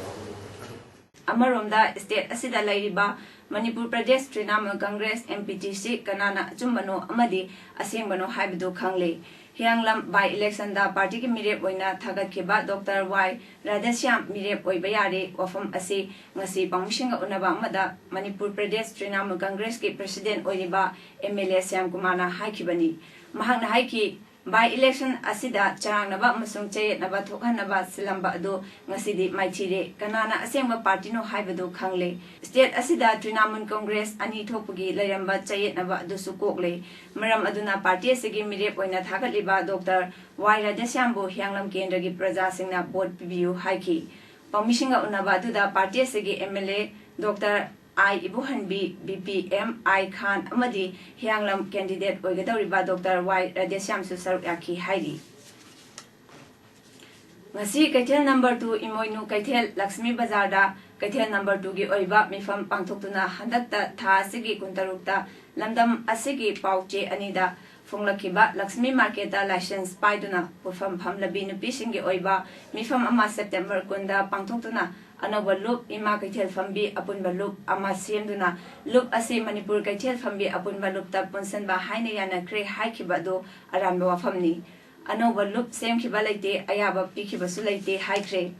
ꯑꯃꯔꯣꯝꯗ ꯁ꯭ꯇꯦꯠ ꯑꯁꯤꯗ ꯂꯩꯔꯤꯕ Manipur Pradesh Trinamool Congress, M P T C, ꯀꯅꯥꯅ ꯑꯆꯨꯝꯕꯅꯣ ꯑꯃꯗꯤ ꯑꯁꯦꯡꯕꯅꯣ ꯍꯥꯏꯕꯗꯨ ꯈꯪꯂꯦ꯫ ꯍꯤꯌꯥꯡꯂꯝ ꯕꯥꯏ ꯏꯂꯦꯛꯁꯟꯗ ꯄꯥꯔꯇꯤꯒꯤ ꯃꯤꯔꯦꯞ ꯑꯣꯏꯅ ꯊꯥꯒꯠꯈꯤꯕ ꯗꯣꯛꯇꯔ ꯋꯥꯏ ꯔꯥꯙꯦꯁ꯭ꯌꯥꯝ ꯃꯤꯔꯦꯞ ꯑꯣꯏꯕ ꯌꯥꯔꯦ ꯋꯥꯐꯝ ꯑꯁꯤ ꯉꯁꯤ ꯄꯥꯎꯃꯤꯁꯤꯡꯒ ꯎꯅꯕ ꯑꯃꯗ ꯃꯅꯤꯄꯨꯔ ꯄ꯭ꯔꯗꯦꯁ ꯇ꯭ꯔꯤꯅꯥꯃꯨꯜ ꯀꯪꯒ꯭ꯔꯦꯁꯀꯤ ꯄ꯭ꯔꯁꯤꯗꯦꯟ ꯑꯣꯏꯔꯤꯕ M L A ꯁ꯭ꯌꯥꯝ ꯀꯨꯃꯥꯔꯅ ꯍꯥꯏꯈꯤꯕꯅꯤ꯫ ꯃꯍꯥꯛꯅ ꯍꯥꯏꯈꯤ, ꯕꯥꯏ ꯏꯂꯦꯛꯁꯟ ꯑꯁꯤꯗ ꯆꯔꯥꯡꯅꯕ ꯑꯃꯁꯨꯡ ꯆꯌꯦꯠꯅꯕ ꯊꯣꯛꯍꯟꯅꯕ ꯁꯤꯜꯂꯝꯕ ꯑꯗꯨ ꯉꯁꯤꯗꯤ ꯃꯥꯏꯊꯤꯔꯦ꯫ ꯀꯅꯥꯅ ꯑꯁꯦꯡꯕ ꯄꯥꯔꯇꯤꯅꯣ ꯍꯥꯏꯕꯗꯨ ꯈꯪꯂꯦ꯫ ꯁ꯭ꯇꯦꯠ ꯑꯁꯤꯗ ꯇ꯭ꯔꯤꯅꯥꯃꯨꯜ ꯀꯪꯒ꯭ꯔꯦꯁ ꯑꯅꯤ ꯊꯣꯛꯄꯒꯤ ꯂꯩꯔꯝꯕ ꯆꯌꯦꯠꯅꯕ ꯑꯗꯨꯁꯨ ꯀꯣꯛꯂꯦ꯫ ꯃꯔꯝ ꯑꯗꯨꯅ ꯄꯥꯔꯇꯤ ꯑꯁꯤꯒꯤ ꯃꯤꯔꯦꯞ ꯑꯣꯏꯅ ꯊꯥꯒꯠꯂꯤꯕ ꯗꯣꯛꯇꯔ ꯋꯥꯏ ꯔꯥꯙꯦꯁ꯭ꯌꯥꯝꯕꯨ ꯍꯤꯌꯥꯡꯂꯝ ꯀꯦꯟꯗ꯭ꯔꯒꯤ ꯄ꯭ꯔꯖꯥꯁꯤꯡꯅ ꯚꯣꯠ ꯄꯤꯕꯤꯌꯨ ꯍꯥꯏꯈꯤ꯫ ꯄꯥꯎꯃꯤꯁꯤꯡꯒ ꯎꯅꯕ ꯑꯗꯨꯗ ꯄꯥꯔꯇꯤ ꯑꯁꯤꯒꯤ M L A doctor I Ibohanbi, B P M I Khan ꯑꯃꯗꯤ ꯍꯤꯌꯥꯡꯂꯝ ꯀꯦꯟꯗꯤꯗꯦꯠ ꯑꯣꯏꯒꯗꯧꯔꯤꯕ ꯗꯣꯛꯇꯔ ꯋꯥꯏ ꯔꯥꯙꯦꯁ꯭ꯌꯥꯝꯁꯨ ꯁꯔꯨꯛ ꯌꯥꯈꯤ ꯍꯥꯏꯔꯤ꯫ ꯉꯁꯤ ꯀꯩꯊꯦꯜ ꯅꯝꯕꯔ ꯇꯨ ꯏꯃꯣꯏꯅꯨ ꯀꯩꯊꯦꯜ ꯂꯛꯁꯃꯤ ꯕꯖꯥꯔꯗ ꯀꯩꯊꯦꯜ ꯅꯝꯕꯔ ꯇꯨꯒꯤ ꯑꯣꯏꯕ ꯃꯤꯐꯝ ꯄꯥꯡꯊꯣꯛꯇꯨꯅ ꯍꯟꯗꯛꯇ ꯊꯥ ꯑꯁꯤꯒꯤ ꯀꯨꯟꯇꯔꯨꯛꯇ ꯂꯝꯗꯝ ꯑꯁꯤꯒꯤ ꯄꯥꯎ ꯆꯦ ꯑꯅꯤꯗ ꯐꯣꯡꯂꯛꯈꯤꯕ ꯂꯛꯁꯃꯤ ꯃꯥꯔꯀꯦꯠꯇ ꯂꯥꯏꯁꯦꯟꯁ ꯄꯥꯏꯗꯨꯅ ꯄꯣꯠꯐꯝ ꯐꯝꯂꯕꯤ ꯅꯨꯄꯤꯁꯤꯡꯒꯤ ꯑꯣꯏꯕ ꯃꯤꯐꯝ ꯑꯃ ꯁꯦꯞꯇꯦꯝꯕꯔ ꯀꯨꯟꯗ ꯄꯥꯡꯊꯣꯛꯇꯨꯅ ꯑꯅꯧꯕ ꯂꯨꯞ ꯏꯃꯥ ꯀꯩꯊꯦꯜ ꯐꯝꯕꯤ ꯑꯄꯨꯟꯕ ꯂꯨꯞ ꯑꯃ ꯁꯦꯝꯗꯨꯅ ꯂꯨꯞ ꯑꯁꯤ ꯃꯅꯤꯄꯨꯔ ꯀꯩꯊꯦꯜ ꯐꯝꯕꯤ ꯑꯄꯨꯟꯕ ꯂꯨꯞꯇ ꯄꯨꯟꯁꯤꯟꯕ ꯍꯥꯏꯅ ꯌꯥꯅꯈ꯭ꯔꯦ ꯍꯥꯏꯈꯤꯕ ꯑꯗꯨ ꯑꯔꯥꯟꯕ ꯋꯥꯐꯝꯅꯤ꯫ ꯑꯅꯧꯕ ꯂꯨꯞ ꯁꯦꯝꯈꯤꯕ ꯂꯩꯇꯦ, ꯑꯌꯥꯕ ꯄꯤꯈꯤꯕꯁꯨ ꯂꯩꯇꯦ ꯍꯥꯏꯈ꯭ꯔꯦ꯫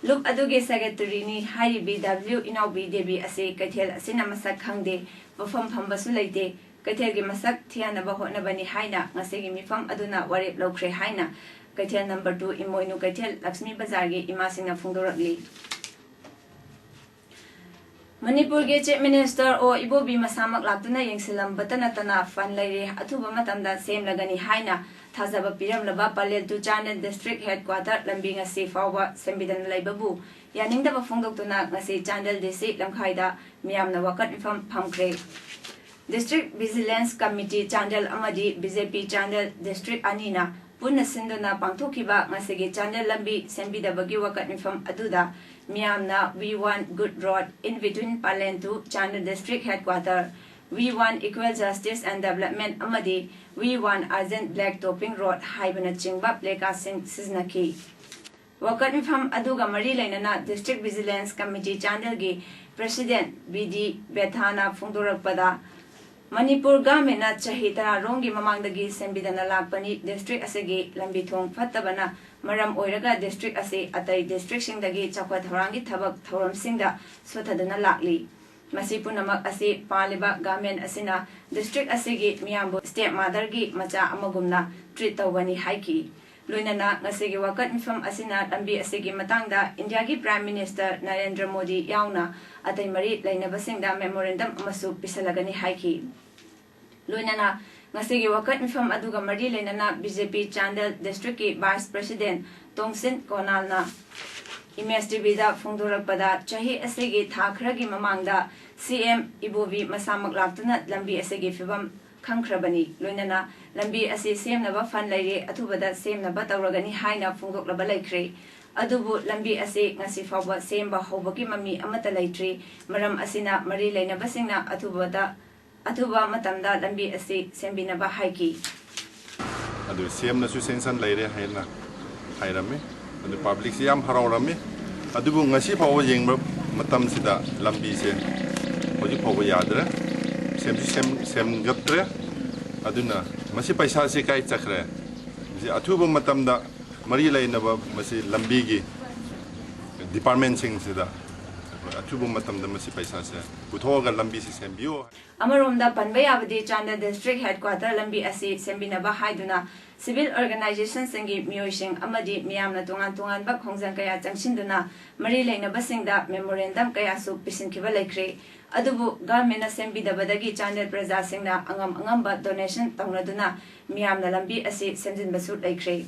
ꯂꯨꯞ ꯑꯗꯨꯒꯤ ꯁꯦꯀ꯭ꯔꯦꯇꯔꯤꯅꯤ ꯍꯥꯏꯔꯤꯕꯤ W ꯏꯅꯥꯎꯕꯤ ꯗꯦꯕꯤ ꯑꯁꯤ ꯀꯩꯊꯦꯜ ꯑꯁꯤꯅ ꯃꯁꯛ ꯈꯪꯗꯦ, ꯄꯣꯠꯐꯝ ꯐꯝꯕꯁꯨ ꯂꯩꯇꯦ, ꯀꯩꯊꯦꯜꯒꯤ ꯃꯁꯛ ꯊꯤꯍꯟꯅꯕ ꯍꯣꯠꯅꯕꯅꯤ ꯍꯥꯏꯅ ꯉꯁꯤꯒꯤ ꯃꯤꯐꯝ ꯑꯗꯨꯅ ꯋꯥꯔꯦꯞ ꯂꯧꯈ꯭ꯔꯦ ꯍꯥꯏꯅ ꯀꯩꯊꯦꯜ ꯅꯝꯕꯔ ꯇꯨ ꯏꯃꯣꯏꯅꯨ ꯀꯩꯊꯦꯜ ꯂꯛꯁꯃꯤ ꯕꯖꯥꯔꯒꯤ ꯏꯃꯥꯁꯤꯡꯅ ꯐꯣꯡꯗꯣꯔꯛꯂꯤ꯫ ꯃꯅꯤꯄꯨꯔꯒꯤ Chief Minister ꯑꯣ ꯏꯕꯣꯕꯤ ꯃꯁꯥꯃꯛ ꯂꯥꯛꯇꯨꯅ ꯌꯦꯡꯁꯤꯜꯂꯝꯕꯇ ꯅꯠꯇꯅ ꯐꯟ ꯂꯩꯔꯦ, ꯑꯊꯨꯕ ꯃꯇꯝꯗ ꯁꯦꯝꯂꯒꯅꯤ ꯍꯥꯏꯅ ꯊꯥꯖꯕ ꯄꯤꯔꯝꯂꯕ Pallel to Chandel district headquarter ꯂꯝꯕꯤ ꯉꯁꯤ ꯐꯥꯎꯕ ꯁꯦꯝꯕꯤꯗꯅ ꯂꯩꯕꯕꯨ ꯌꯥꯅꯤꯡꯗꯕ ꯐꯣꯡꯗꯣꯛꯇꯨꯅ ꯉꯁꯤ ꯆꯥꯟꯗꯦꯜ D C ꯂꯝꯈꯥꯏꯗ ꯃꯤꯌꯥꯝꯅ ꯋꯥꯀꯠ ꯃꯤꯐꯝ ꯐꯝꯈ꯭ꯔꯦ꯫ District Vigilance Committee ꯆꯥꯟꯗꯦꯜ ꯑꯃꯗꯤ B J P Chandel district ꯑꯅꯤꯅ ꯄꯨꯟꯅ ꯁꯤꯟꯗꯨꯅ ꯄꯥꯡꯊꯣꯛꯈꯤꯕ ꯉꯁꯤꯒꯤ ꯆꯥꯟꯗꯦꯜ ꯂꯝꯕꯤ ꯁꯦꯝꯕꯤꯗꯕꯒꯤ ꯋꯥꯀꯠ ꯃꯤꯐꯝ ꯑꯗꯨꯗ ꯃꯤꯌꯥꯝꯅ "We want good road in between Palen to Chandel District Headquarter", "We want equal justice and development" ꯑꯃꯗꯤ "We want urgent black topping road" ꯍꯥꯏꯕꯅꯆꯤꯡꯕ placardꯁꯤꯡ ꯁꯤꯖꯤꯟꯅꯈꯤ꯫ ꯋꯥꯀꯠ ꯃꯤꯐꯝ ꯑꯗꯨꯒ ꯃꯔꯤ ꯂꯩꯅꯅ District Vigilance Committee ꯆꯥꯟꯗꯦꯜꯒꯤ President ꯕꯤ ꯗꯤ ꯕꯦꯊꯥꯅ ꯐꯣꯡꯗꯣꯔꯛꯄꯗ, ꯃꯅꯤꯄꯨꯔ ꯒꯚꯔꯟꯃꯦꯟꯠꯅ ꯆꯍꯤ ꯇꯔꯥꯔꯣꯝꯒꯤ ꯃꯃꯥꯡꯗꯒꯤ ꯁꯦꯝꯕꯤꯗꯅ ꯂꯥꯛꯄꯅꯤ꯫ District ꯑꯁꯤꯒꯤ ꯂꯝꯕꯤ ꯊꯣꯡ ꯐꯠꯇꯕꯅ ꯃꯔꯝ ꯑꯣꯏꯔꯒ district ꯑꯁꯤ ꯑꯇꯩ districtꯁꯤꯡꯗꯒꯤ ꯆꯥꯎꯈꯠ ꯊꯧꯔꯥꯡꯒꯤ ꯊꯕꯛ ꯊꯧꯔꯝꯁꯤꯡꯗ ꯁꯣꯊꯗꯨꯅ ꯂꯥꯛꯂꯤ꯫ ꯃꯁꯤ ꯄꯨꯝꯅꯃꯛ ꯑꯁꯤ ꯄꯥꯜꯂꯤꯕ ꯒꯚꯔꯟꯃꯦꯟꯠ ꯑꯁꯤꯅ district ꯑꯁꯤꯒꯤ ꯃꯤꯌꯥꯝꯕꯨ stepmotherꯒꯤ ꯃꯆꯥ ꯑꯃꯒꯨꯝꯅ treat ꯇꯧꯒꯅꯤ ꯍꯥꯏꯈꯤ꯫ ꯂꯣꯏꯅꯅ ꯉꯁꯤꯒꯤ ꯋꯥꯀꯠ ꯃꯤꯐꯝ ꯑꯁꯤꯅ ꯂꯝꯕꯤ ꯑꯁꯤꯒꯤ ꯃꯇꯥꯡꯗ ꯏꯟꯗꯤꯌꯥꯒꯤ Prime Minister ꯅꯔꯦꯟꯗ꯭ꯔ ꯃꯣꯗꯤ ꯌꯥꯎꯅ ꯑꯇꯩ ꯃꯔꯤ ꯂꯩꯅꯕꯁꯤꯡꯗ memorandum ꯑꯃꯁꯨ ꯄꯤꯁꯜꯂꯒꯅꯤ ꯍꯥꯏꯈꯤ꯫ ꯂꯣꯏꯅꯅ ꯉꯁꯤꯒꯤ ꯋꯥꯀꯠ ꯃꯤꯐꯝ ꯑꯗꯨꯒ ꯃꯔꯤ ꯂꯩꯅꯅ ꯕꯤ ꯖꯦ ꯄꯤ ꯆꯥꯟꯗꯦꯜ districtꯀꯤ Vice President ꯇꯣꯡꯁꯤꯟ ꯀꯣꯅꯥꯜꯅ ꯏꯃꯦꯖ ꯇꯤ ꯚꯤꯗ ꯐꯣꯡꯗꯣꯔꯛꯄꯗ, ꯆꯍꯤ ꯑꯁꯤꯒꯤ ꯊꯥ ꯈꯔꯒꯤ ꯃꯃꯥꯡꯗ ꯁꯤ ꯑꯦꯝ ꯏꯕꯣꯕꯤ ꯃꯁꯥꯃꯛ ꯂꯥꯛꯇꯨꯅ ꯂꯝꯕꯤ ꯑꯁꯤꯒꯤ ꯐꯤꯕꯝ ꯈꯪꯈ꯭ꯔꯕꯅꯤ꯫ ꯂꯣꯏꯅꯅ ꯂꯝꯕꯤ ꯑꯁꯤ ꯁꯦꯝꯅꯕ fund ꯂꯩꯔꯦ, ꯑꯊꯨꯕꯗ ꯁꯦꯝꯅꯕ ꯇꯧꯔꯒꯅꯤ ꯍꯥꯏꯅ ꯐꯣꯡꯗꯣꯛꯂꯕ ꯂꯩꯈ꯭ꯔꯦ꯫ ꯑꯗꯨꯕꯨ ꯂꯝꯕꯤ ꯑꯁꯤ ꯉꯁꯤ ꯐꯥꯎꯕ ꯁꯦꯝꯕ ꯍꯧꯕꯒꯤ ꯃꯃꯤ ꯑꯃꯠꯇ ꯂꯩꯇ꯭ꯔꯤ꯫ ꯃꯔꯝ ꯑꯁꯤꯅ ꯃꯔꯤ ꯂꯩꯅꯕꯁꯤꯡꯅ ꯑꯊꯨꯕꯗ, ꯑꯊꯨꯕ ꯃꯇꯝꯗ ꯂꯝꯕꯤ ꯑꯁꯤ ꯁꯦꯝꯕꯤꯅꯕ ꯍꯥꯏꯈꯤ꯫ ꯑꯗꯨ ꯁꯦꯝꯅꯁꯨ sanction ꯂꯩꯔꯦ ꯍꯥꯏꯅ ꯍꯥꯏꯔꯝꯃꯤ꯫ ꯑꯗꯨ publicꯁꯤ ꯌꯥꯝ ꯍꯔꯥꯎꯔꯝꯃꯤ꯫ ꯑꯗꯨꯕꯨ ꯉꯁꯤ ꯐꯥꯎꯕ ꯌꯦꯡꯕ ꯃꯇꯝꯁꯤꯗ ꯂꯝꯕꯤꯁꯦ ꯍꯧꯖꯤꯛ ꯐꯥꯎꯕ ꯌꯥꯗ꯭ꯔꯦ꯫ ꯁꯦꯝꯁꯨ ꯁꯦꯝ-, ꯁꯦꯝꯒꯠꯇ꯭ꯔꯦ꯫ ꯑꯗꯨꯅ ꯃꯁꯤ ꯄꯩꯁꯥꯁꯤ ꯀꯥꯏ ꯆꯠꯈ꯭ꯔꯦ? ꯃꯁꯤ ꯑꯊꯨꯕ ꯃꯇꯝꯗ ꯃꯔꯤ ꯂꯩꯅꯕ ꯃꯁꯤ ꯂꯝꯕꯤꯒꯤ departmentꯁꯤꯡꯁꯤꯗ ꯑꯩꯈꯣꯏ ꯑꯊꯨꯕ ꯃꯇꯝꯗ ꯃꯁꯤ ꯄꯩꯁꯥꯁꯦ ꯄꯨꯊꯣꯛꯑꯒ ꯂꯝꯕꯤꯁꯤ ꯁꯦꯝꯕꯤꯌꯨ꯫ ꯑꯃꯔꯣꯝꯗ ꯄꯟꯕ ꯌꯥꯕꯗꯤ, ꯆꯥꯟꯗꯦꯜ district headquarter ꯂꯝꯕꯤ ꯑꯁꯤ ꯁꯦꯝꯕꯤꯅꯕ ꯍꯥꯏꯗꯨꯅ civil organisationꯁꯤꯡꯒꯤ ꯃꯤꯑꯣꯏꯁꯤꯡ ꯑꯃꯗꯤ ꯃꯤꯌꯥꯝꯅ ꯇꯣꯉꯥꯟ ꯇꯣꯉꯥꯟꯕ ꯈꯣꯡꯖꯪ ꯀꯌꯥ ꯆꯪꯁꯤꯟꯗꯨꯅ ꯃꯔꯤ ꯂꯩꯅꯕꯁꯤꯡꯗ memorandum ꯀꯌꯥꯁꯨ ꯄꯤꯁꯤꯟꯈꯤꯕ ꯂꯩꯈ꯭ꯔꯦ꯫ ꯑꯗꯨꯕꯨ ꯒꯚꯔꯟꯃꯦꯟꯠꯅ ꯁꯦꯝꯕꯤꯗꯕꯗꯒꯤ ꯆꯥꯟꯗꯦꯜ ꯄ꯭ꯔꯖꯥꯁꯤꯡꯅ ꯑꯉꯝ ꯑꯉꯝꯕ donation ꯇꯧꯅꯗꯨꯅ ꯃꯤꯌꯥꯝꯅ ꯂꯝꯕꯤ ꯑꯁꯤ ꯁꯦꯝꯖꯤꯟꯕꯁꯨ ꯂꯩꯈ꯭ꯔꯦ꯫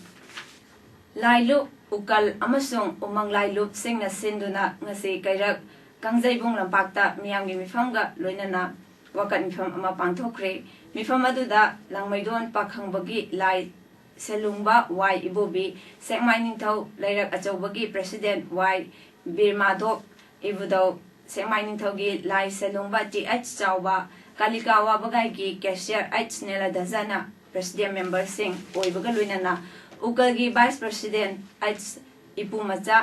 ꯂꯥꯏꯂꯨꯞ, ꯎꯀꯜ ꯑꯃꯁꯨꯡ ꯎꯃꯪ ꯂꯥꯏꯂꯨꯞꯁꯤꯡꯅ ꯁꯤꯟꯗꯨꯅ ꯉꯁꯤ ꯀꯩꯔꯛ ꯀꯥꯡꯖꯩꯕꯨꯡ ꯂꯝꯄꯥꯛꯇ ꯃꯤꯌꯥꯝꯒꯤ ꯃꯤꯐꯝꯒ ꯂꯣꯏꯅꯅ ꯋꯥꯀꯠ ꯃꯤꯐꯝ ꯑꯃ ꯄꯥꯡꯊꯣꯛꯈ꯭ꯔꯦ꯫ ꯃꯤꯐꯝ ꯑꯗꯨꯗ ꯂꯥꯡꯃꯩꯗꯣꯟ ꯄꯥꯈꯪꯕꯒꯤ ꯂꯥꯏ ꯁꯦꯂꯨꯡꯕ ꯋꯥꯏ ꯏꯕꯣꯕꯤ, ꯁꯦꯛꯃꯥꯏ ꯅꯤꯡꯊꯧ ꯂꯩꯔꯛ ꯑꯆꯧꯕꯒꯤ president ꯋꯥꯏ ꯕꯤꯔꯃꯥꯙꯣꯞ ꯏꯕꯨꯙꯧ, ꯁꯦꯛꯃꯥꯏ ꯅꯤꯡꯊꯧꯒꯤ ꯂꯥꯏ ꯁꯦꯂꯨꯡꯕ ꯇꯤ ꯑꯩꯆ ꯆꯥꯎꯕ, ꯀꯥꯂꯤꯀꯥ ꯋꯥꯕꯒꯥꯏꯒꯤ cashier ꯑꯩꯆ ꯅꯦꯂꯥꯙꯖꯅ president memberꯁꯤꯡ ꯑꯣꯏꯕꯒ ꯂꯣꯏꯅꯅ ꯎꯀꯜꯒꯤ vice president H Ipumcha,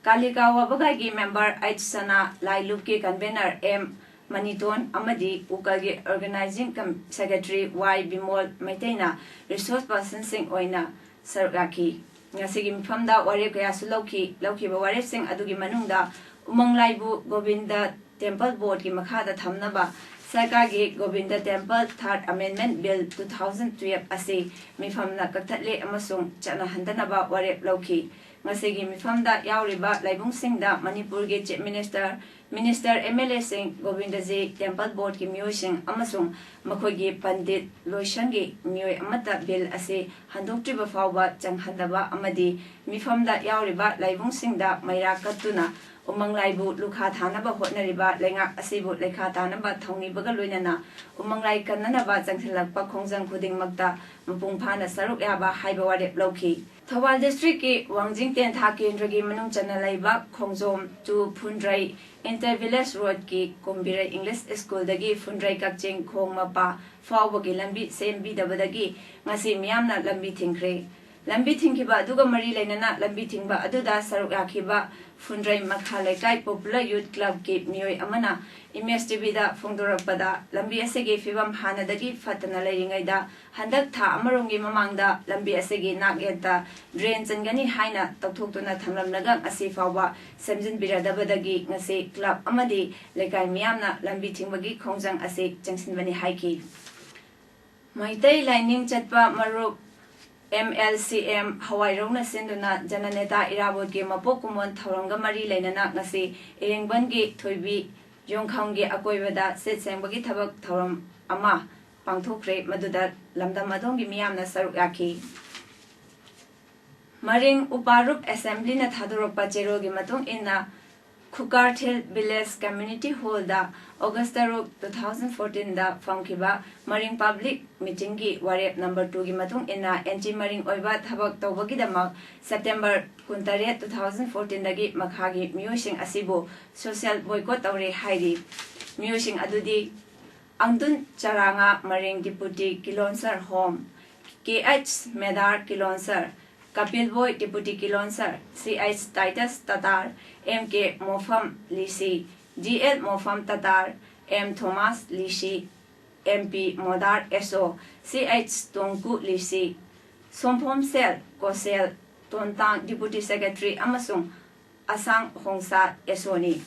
Kalika ꯋꯥꯕꯒꯥꯏꯒꯤ member ꯑꯩꯆ ꯁꯅꯥ, ꯂꯥꯏꯂꯨꯞꯀꯤ convener ꯑꯦꯝ ꯃꯅꯤꯇꯣꯟ ꯑꯃꯗꯤ ꯎꯀꯜꯒꯤ organizing com-, secretary ꯋꯥꯏ ꯕꯤꯃꯣꯜ ꯃꯩꯇꯩꯅ resource personꯁꯤꯡ ꯑꯣꯏꯅ ꯁꯔꯨꯛ ꯌꯥꯈꯤ꯫ ꯉꯁꯤꯒꯤ ꯃꯤꯐꯝꯗ ꯋꯥꯔꯦꯞ ꯀꯌꯥꯁꯨ ꯂꯧꯈꯤ꯫ ꯂꯧꯈꯤꯕ ꯋꯥꯔꯦꯞꯁꯤꯡ ꯑꯗꯨꯒꯤ ꯃꯅꯨꯡꯗ ꯎꯃꯪ ꯂꯥꯏꯕꯨ ꯒꯣꯕꯤꯟꯗ temple boardꯀꯤ ꯃꯈꯥꯗ ꯊꯝꯅꯕ ꯁꯔꯀꯥꯔꯒꯤ Govinda temple third amendment bill two thousand twelve ꯑꯁꯤ ꯃꯤꯐꯝꯅ ꯀꯛꯊꯠꯂꯦ ꯑꯃꯁꯨꯡ ꯆꯠꯅꯍꯟꯗꯅꯕ ꯋꯥꯔꯦꯞ ꯂꯧꯈꯤ꯫ ꯉꯁꯤꯒꯤ ꯃꯤꯐꯝꯗ ꯌꯥꯎꯔꯤꯕ ꯂꯥꯏꯕꯨꯡꯁꯤꯡꯗ ꯃꯅꯤꯄꯨꯔꯒꯤ chief minister, minister, MLAꯁꯤꯡ, Govindaji temple boardꯀꯤ ꯃꯤꯑꯣꯏꯁꯤꯡ ꯑꯃꯁꯨꯡ ꯃꯈꯣꯏꯒꯤ ꯄꯟꯗꯤꯠ ꯂꯣꯏꯁꯪꯒꯤ ꯃꯤꯑꯣꯏ ꯑꯃꯠꯇ bill ꯑꯁꯤ ꯍꯟꯗꯣꯛꯇ꯭ꯔꯤꯕ ꯐꯥꯎꯕ ꯆꯪꯍꯟꯗꯕ ꯑꯃꯗꯤ ꯃꯤꯐꯝꯗ ꯌꯥꯎꯔꯤꯕ ꯂꯥꯏꯕꯨꯡꯁꯤꯡꯗ ꯃꯩꯔꯥ ꯀꯠꯇꯨꯅ ꯎꯃꯪ ꯂꯥꯏꯕꯨ ꯂꯨꯈꯥ ꯊꯥꯅꯕ ꯍꯣꯠꯅꯔꯤꯕ ꯂꯩꯉꯥꯛ ꯑꯁꯤꯕꯨ ꯂꯩꯈꯥ ꯇꯥꯅꯕ ꯊꯧꯅꯤꯕꯒ ꯂꯣꯏꯅꯅ ꯎꯃꯪ ꯂꯥꯏ ꯀꯟꯅꯅꯕ ꯆꯪꯁꯤꯜꯂꯛꯄ ꯈꯣꯡꯖꯪ ꯈꯨꯗꯤꯡꯃꯛꯇ ꯃꯄꯨꯡ ꯐꯥꯅ ꯁꯔꯨꯛ ꯌꯥꯕ ꯍꯥꯏꯕ ꯋꯥꯔꯦꯞ ꯂꯧꯈꯤ꯫ ꯊꯧꯕꯥꯜ districtꯀꯤ ꯋꯥꯡꯖꯤꯡ ꯇꯦꯟꯊꯥ ꯀꯦꯟꯗ꯭ꯔꯒꯤ ꯃꯅꯨꯡ ꯆꯟꯅ ꯂꯩꯕ ꯈꯣꯡꯖꯣꯝ to ꯐꯨꯟꯗ꯭ꯔꯩ inter village roadꯀꯤ ꯀꯨꯝꯕꯤꯔꯩ English schoolꯗꯒꯤ ꯐꯨꯟꯗ꯭ꯔꯩ ꯀꯛꯆꯤꯡ ꯈꯣꯡ ꯃꯄꯥ ꯐꯥꯎꯕꯒꯤ ꯂꯝꯕꯤ ꯁꯦꯝꯕꯤꯗꯕꯗꯒꯤ ꯉꯁꯤ ꯃꯤꯌꯥꯝꯅ ꯂꯝꯕꯤ ꯊꯤꯡꯈ꯭ꯔꯦ꯫ ꯂꯝꯕꯤ ꯊꯤꯡꯈꯤꯕ ꯑꯗꯨꯒ ꯃꯔꯤ ꯂꯩꯅꯅ ꯂꯝꯕꯤ ꯊꯤꯡꯕ ꯑꯗꯨꯗ ꯁꯔꯨꯛ ꯌꯥꯈꯤꯕ ꯐꯨꯟꯗ꯭ꯔꯩ ꯃꯈꯥ ꯂꯩꯀꯥꯏ Popular Youth Clubꯀꯤ ꯃꯤꯑꯣꯏ ꯑꯃꯅ Image TVꯗ ꯐꯣꯡꯗꯣꯔꯛꯄꯗ, ꯂꯝꯕꯤ ꯑꯁꯤꯒꯤ ꯐꯤꯕꯝ ꯍꯥꯟꯅꯗꯒꯤ ꯐꯠꯇꯅ ꯂꯩꯔꯤꯉꯩꯗ ꯍꯟꯗꯛ ꯊꯥ ꯑꯃꯔꯣꯝꯒꯤ ꯃꯃꯥꯡꯗ ꯂꯝꯕꯤ ꯑꯁꯤꯒꯤ ꯅꯥꯛꯌꯦꯠꯇ drain ꯆꯟꯒꯅꯤ ꯍꯥꯏꯅ ꯇꯧꯊꯣꯛꯇꯨꯅ ꯊꯝꯂꯝꯂꯒ ꯉꯁꯤ ꯐꯥꯎꯕ ꯁꯦꯝꯖꯤꯟꯕꯤꯔꯗꯕꯗꯒꯤ ꯉꯁꯤ club ꯑꯃꯗꯤ ꯂꯩꯀꯥꯏ ꯃꯤꯌꯥꯝꯅ ꯂꯝꯕꯤ ꯊꯤꯡꯕꯒꯤ ꯈꯣꯡꯖꯪ ꯑꯁꯤ ꯆꯪꯁꯤꯟꯕꯅꯤ ꯍꯥꯏꯈꯤ꯫ ꯃꯩꯇꯩ ꯂꯥꯏꯅꯤꯡ ꯆꯠꯄ ꯃꯔꯨꯞ MLCM ꯍꯋꯥꯏꯔꯧꯅ ꯁꯤꯟꯗꯨꯅ ꯖꯅꯅꯦꯇꯥ ꯏꯔꯥꯕꯣꯠꯀꯤ ꯃꯄꯣꯛ ꯀꯨꯝꯑꯣꯟ ꯊꯧꯔꯝꯒ ꯃꯔꯤ ꯂꯩꯅꯅ ꯉꯁꯤ ꯏꯔꯦꯡꯕꯟꯒꯤ ꯊꯣꯏꯕꯤ ꯌꯣꯡꯈꯝꯒꯤ ꯑꯀꯣꯏꯕꯗ ꯁꯤꯠ ꯁꯦꯡꯕꯒꯤ ꯊꯕꯛ ꯊꯧꯔꯝ ꯑꯃ ꯄꯥꯡꯊꯣꯛꯈ꯭ꯔꯦ, ꯃꯗꯨꯗ ꯂꯝꯗꯝ ꯑꯗꯣꯝꯒꯤ ꯃꯤꯌꯥꯝꯅ ꯁꯔꯨꯛ ꯌꯥꯈꯤ꯫ ꯃꯔꯤꯡ ꯎꯄꯥꯔꯨꯞ assemblyꯅ ꯊꯥꯗꯣꯔꯛꯄ ꯆꯦꯔꯣꯜꯒꯤ ꯃꯇꯨꯡ ꯏꯟꯅ, ꯈꯨꯀꯥꯔꯊꯤꯜ ꯚꯤꯂꯦꯖ ꯀꯝꯃ꯭ꯌꯨꯅꯤꯇꯤ ꯍꯣꯜꯗ ꯑꯣꯒꯁ ꯇꯔꯨꯛ, ꯇꯨ ꯊꯥꯎꯖꯟ ꯐꯣꯔꯇꯤꯟꯗ ꯐꯝꯈꯤꯕ ꯃꯔꯤꯡ ꯄꯕ꯭ꯂꯤꯛ ꯃꯤꯇꯤꯡꯒꯤ ꯋꯥꯔꯦꯞ ꯅꯝꯕꯔ ꯇꯨꯒꯤ ꯃꯇꯨꯡ ꯏꯟꯅ ꯑꯦꯟꯇꯤ ꯃꯔꯤꯡ ꯑꯣꯏꯕ ꯊꯕꯛ ꯇꯧꯕꯒꯤꯗꯃꯛ ꯁꯦꯞꯇꯦꯝꯕꯔ ꯀꯨꯟꯇꯔꯦꯠ, ꯇꯨ ꯊꯥꯎꯖꯟ ꯐꯣꯔꯇꯤꯟꯗꯒꯤ ꯃꯈꯥꯒꯤ ꯃꯤꯑꯣꯏꯁꯤꯡ ꯑꯁꯤꯕꯨ ꯁꯣꯁꯤꯌꯦꯜ ꯕꯣꯏꯀꯣꯠ ꯇꯧꯔꯦ ꯍꯥꯏꯔꯤ꯫ ꯃꯤꯑꯣꯏꯁꯤꯡ ꯑꯗꯨꯗꯤ ꯑꯪꯗꯨꯟ ꯆꯔꯥꯉꯥ ꯃꯔꯤꯡ ꯗꯤꯄꯨꯇꯤ ꯀꯤꯂꯣꯟꯁꯔ ꯍꯣꯝ, ꯀꯦ ꯑꯩꯆ ꯃꯦꯗꯥꯔ ꯀꯤꯂꯣꯟꯁꯔ, ꯀꯄꯤꯜ ꯕꯣꯏ ꯗꯤꯄꯨꯇꯤ ꯀꯤꯂꯣꯟꯁꯔ, ꯁꯤ ꯑꯩꯆ ꯇꯥꯏꯇꯁ ꯇꯇꯥꯔ, ꯑꯦꯝ ꯀꯦ ꯃꯣꯐꯝ ꯂꯤꯁꯤ, G L ꯃꯣꯐꯝ ꯇꯇꯥꯔ, M Thomas ꯂꯤꯁꯤ, M P ꯃꯣꯗꯥꯔ ꯑꯦꯁ ꯑꯣ, ꯁꯤ ꯑꯩꯆ ꯇꯣꯡꯀꯨ ꯂꯤꯁꯤ, ꯁꯣꯝꯐꯣꯝ ꯁꯦꯜ ꯀꯣꯁꯦꯜ, ꯇꯣꯟꯇꯥꯡ ꯗꯤꯄꯨꯇꯤ ꯁꯦꯀ꯭ꯔꯦꯇꯔꯤ ꯑꯃꯁꯨꯡ ꯑꯁꯥꯡ ꯍꯣꯡꯁꯥ ꯑꯦꯁ ꯑꯣꯅꯤ꯫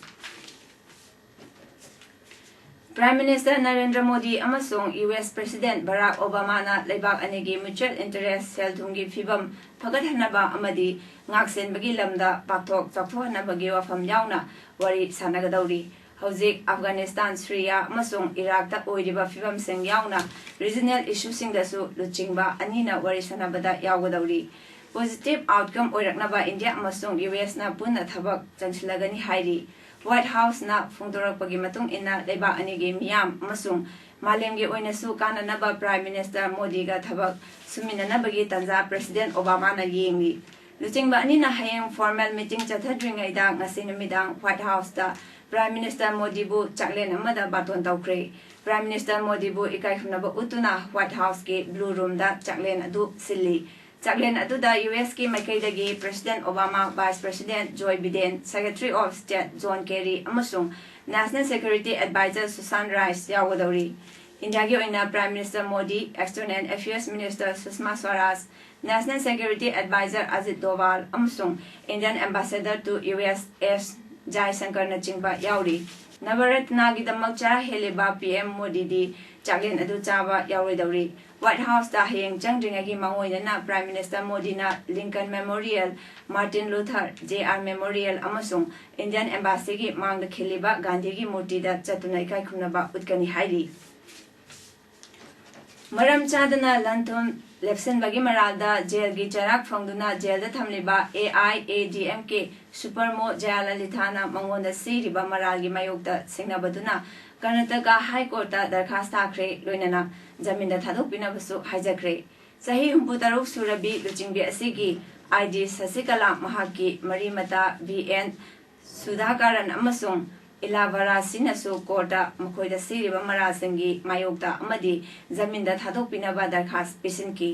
ꯄ꯭ꯔꯥꯏꯝ ꯃꯤꯅꯤꯁꯇꯔ ꯅꯔꯦꯟꯗ꯭ꯔ ꯃꯣꯗꯤ ꯑꯃꯁꯨꯡ ꯌꯨ ꯑꯦꯁ ꯄ꯭ꯔꯦꯁꯤꯗꯦꯟꯠ ꯕꯔꯥꯛ ꯑꯣꯕꯥꯃꯥꯅ ꯂꯩꯕꯥꯛ ꯑꯅꯤꯒꯤ mutual interest, ꯁꯦꯜ ꯊꯨꯝꯒꯤ ꯐꯤꯕꯝ ꯐꯒꯠꯍꯟꯅꯕ ꯑꯃꯗꯤ ꯉꯥꯛꯁꯦꯟꯕꯒꯤ ꯂꯝꯗ ꯄꯥꯛꯊꯣꯛ ꯆꯥꯎꯊꯣꯛꯍꯟꯅꯕꯒꯤ ꯋꯥꯐꯝ ꯌꯥꯎꯅ ꯋꯥꯔꯤ ꯁꯥꯟꯅꯒꯗꯧꯔꯤ꯫ ꯍꯧꯖꯤꯛ ꯑꯐꯒꯥꯅꯤꯁꯇꯥꯟ, ꯁꯤꯔꯤꯌꯥ ꯑꯃꯁꯨꯡ ꯏꯔꯥꯛꯇ ꯑꯣꯏꯔꯤꯕ ꯐꯤꯕꯝꯁꯤꯡ ꯌꯥꯎꯅ regional issue ꯁꯤꯡꯗꯁꯨ ꯂꯨꯆꯤꯡꯕ ꯑꯅꯤꯅ ꯋꯥꯔꯤ ꯁꯥꯟꯅꯕꯗ ꯌꯥꯎꯒꯗꯧꯔꯤ꯫ Positive outcome ꯑꯣꯏꯔꯛꯅꯕ ꯏꯟꯗꯤꯌꯥ ꯑꯃꯁꯨꯡ ꯌꯨ ꯑꯦꯁꯅ ꯄꯨꯟꯅ ꯊꯕꯛ ꯆꯪꯁꯤꯜꯂꯒꯅꯤ ꯍꯥꯏꯔꯤ꯫ ꯋꯥꯏꯠ ꯍꯥꯎꯁꯅ ꯐꯣꯡꯗꯣꯔꯛꯄꯒꯤ ꯃꯇꯨꯡ ꯏꯟꯅ, ꯂꯩꯕꯥꯛ ꯑꯅꯤꯒꯤ ꯃꯤꯌꯥꯝ ꯑꯃꯁꯨꯡ ꯃꯥꯂꯦꯝꯒꯤ ꯑꯣꯏꯅꯁꯨ ꯀꯥꯟꯅꯅꯕ ꯄ꯭ꯔꯥꯏꯝ ꯃꯤꯅꯤꯁꯇꯔ ꯃꯣꯗꯤꯒ ꯊꯕꯛ ꯁꯨꯃꯤꯟꯅꯅꯕꯒꯤ ꯇꯥꯟꯖꯥ ꯄ꯭ꯔꯦꯁꯤꯗꯦꯟꯠ ꯑꯣꯕꯥꯃꯥꯅ ꯌꯦꯡꯂꯤ꯫ ꯂꯨꯆꯤꯡꯕ ꯑꯅꯤꯅ ꯍꯌꯦꯡ formal meeting ꯆꯠꯊꯗ꯭ꯔꯤꯉꯩꯗ ꯉꯁꯤ ꯅꯨꯃꯤꯗꯥꯡ ꯋꯥꯏꯠ ꯍꯥꯎꯁꯇ ꯄ꯭ꯔꯥꯏꯝ ꯃꯤꯅꯤꯁꯇꯔ ꯃꯣꯗꯤꯕꯨ ꯆꯥꯛꯂꯦꯟ ꯑꯃꯗ ꯕꯥꯇꯣꯟ ꯇꯧꯈ꯭ꯔꯦ꯫ ꯄ꯭ꯔꯥꯏꯝ ꯃꯤꯅꯤꯁꯇꯔ ꯃꯣꯗꯤꯕꯨ ꯏꯀꯥꯏ ꯈꯨꯝꯅꯕ ꯎꯠꯇꯨꯅ ꯋꯥꯏꯠ ꯍꯥꯎꯁꯀꯤ ꯕ꯭ꯂꯨ ꯔꯨꯝꯗ ꯆꯥꯛꯂꯦꯟ ꯑꯗꯨ ꯁꯤꯜꯂꯤ꯫ ꯆꯥꯛꯂꯦꯟ ꯑꯗꯨꯗ ꯌꯨ ꯑꯦꯁꯀꯤ ꯃꯥꯏꯀꯩꯗꯒꯤ president Obama, vice president Joe Biden, secretary of state John Kerry ꯑꯃꯁꯨꯡ national security adviser Susan Rice ꯌꯥꯎꯒꯗꯧꯔꯤ꯫ ꯏꯟꯗꯤꯌꯥꯒꯤ ꯑꯣꯏꯅ prime minister Modi, external affairs minister Sushma Swaraj, national security adviser Ajit Doval ꯑꯃꯁꯨꯡ Indian ambassador to U S S ꯖꯥꯏꯁꯪꯀꯔꯅꯆꯤꯡꯕ ꯌꯥꯎꯔꯤ꯫ ꯅꯕꯔꯠꯅꯥꯒꯤꯗꯃꯛ ꯆꯔꯥ ꯍꯦꯜꯂꯤꯕ P M ꯃꯣꯗꯤꯗꯤ ꯆꯥꯛꯂꯦꯟ ꯑꯗꯨ ꯆꯥꯕ ꯌꯥꯎꯔꯣꯏꯗꯧꯔꯤ꯫ ꯋꯥꯏꯠ ꯍꯥꯎꯁꯇ ꯍꯌꯦꯡ ꯆꯪꯗ꯭ꯔꯤꯉꯩꯒꯤ ꯃꯥꯡꯑꯣꯏꯅꯅ ꯄ꯭ꯔꯥꯏꯝ ꯃꯤꯅꯤꯁꯇꯔ ꯃꯣꯗꯤꯅ Lincoln memorial, Martin Luther, J R memorial ꯑꯃꯁꯨꯡ ꯏꯟꯗꯤꯌꯟ ꯑꯦꯝꯕꯥꯁꯤꯒꯤ ꯃꯥꯡꯗ ꯈꯤꯜꯂꯤꯕ ꯒꯥꯟꯙꯤꯒꯤ ꯃꯨꯔꯇꯤꯗ ꯆꯠꯇꯨꯅ ꯏꯀꯥꯏ ꯈꯨꯝꯅꯕ ꯎꯠꯀꯅꯤ ꯍꯥꯏꯔꯤ꯫ ꯃꯔꯝ ꯆꯥꯗꯅ ꯂꯟ ꯊꯨꯝ ꯂꯦꯞꯁꯤꯟꯕꯒꯤ ꯃꯔꯥꯜꯗ ꯖꯦꯜꯒꯤ ꯆꯩꯔꯥꯛ ꯐꯪꯗꯨꯅ ꯖꯦꯜꯗ ꯊꯝꯂꯤꯕ A I A D M ꯀꯦ ꯁꯨꯄꯔꯃꯣ ꯖꯌꯥꯂꯂꯤꯊꯥꯅ ꯃꯉꯣꯟꯗ ꯁꯤꯔꯤꯕ ꯃꯔꯥꯜꯒꯤ ꯃꯥꯌꯣꯛꯇ ꯁꯤꯡꯅꯕꯗꯨꯅ ꯀꯔꯅꯥꯇꯀꯥ ꯍꯥꯏ ꯀꯣꯔꯠꯇ ꯗꯔꯈꯥꯁ ꯊꯥꯈ꯭ꯔꯦ, ꯂꯣꯏꯅꯅ ꯖꯥꯃꯤꯟꯗ ꯊꯥꯗꯣꯛꯄꯤꯅꯕꯁꯨ ꯍꯥꯏꯖꯈ꯭ꯔꯦ꯫ ꯆꯍꯤ ꯍꯨꯝꯐꯨꯇꯔꯨꯛ ꯁꯨꯔꯕꯤ ꯂꯨꯆꯤꯡꯕꯤ ꯑꯁꯤꯒꯤ ꯑꯥꯏ ꯗꯤ ꯁꯁꯤꯀꯂꯥ, ꯃꯍꯥꯛꯀꯤ ꯃꯔꯤ ꯃꯇꯥ ꯚꯤ ꯑꯦꯟ ꯁꯨꯙꯥꯀꯥꯔꯟ ꯑꯃꯁꯨꯡ ꯏꯂꯥꯚꯥꯔꯥꯁꯤꯅꯁꯨ ꯀꯣꯔꯠꯇ ꯃꯈꯣꯏꯗ ꯁꯤꯔꯤꯕ ꯃꯔꯥꯜꯁꯤꯡꯒꯤ ꯃꯥꯌꯣꯛꯇ ꯑꯃꯗꯤ ꯖꯥꯃꯤꯟꯗ ꯊꯥꯗꯣꯛꯄꯤꯅꯕ ꯗꯔꯈꯥꯁ ꯄꯤꯁꯤꯟꯈꯤ꯫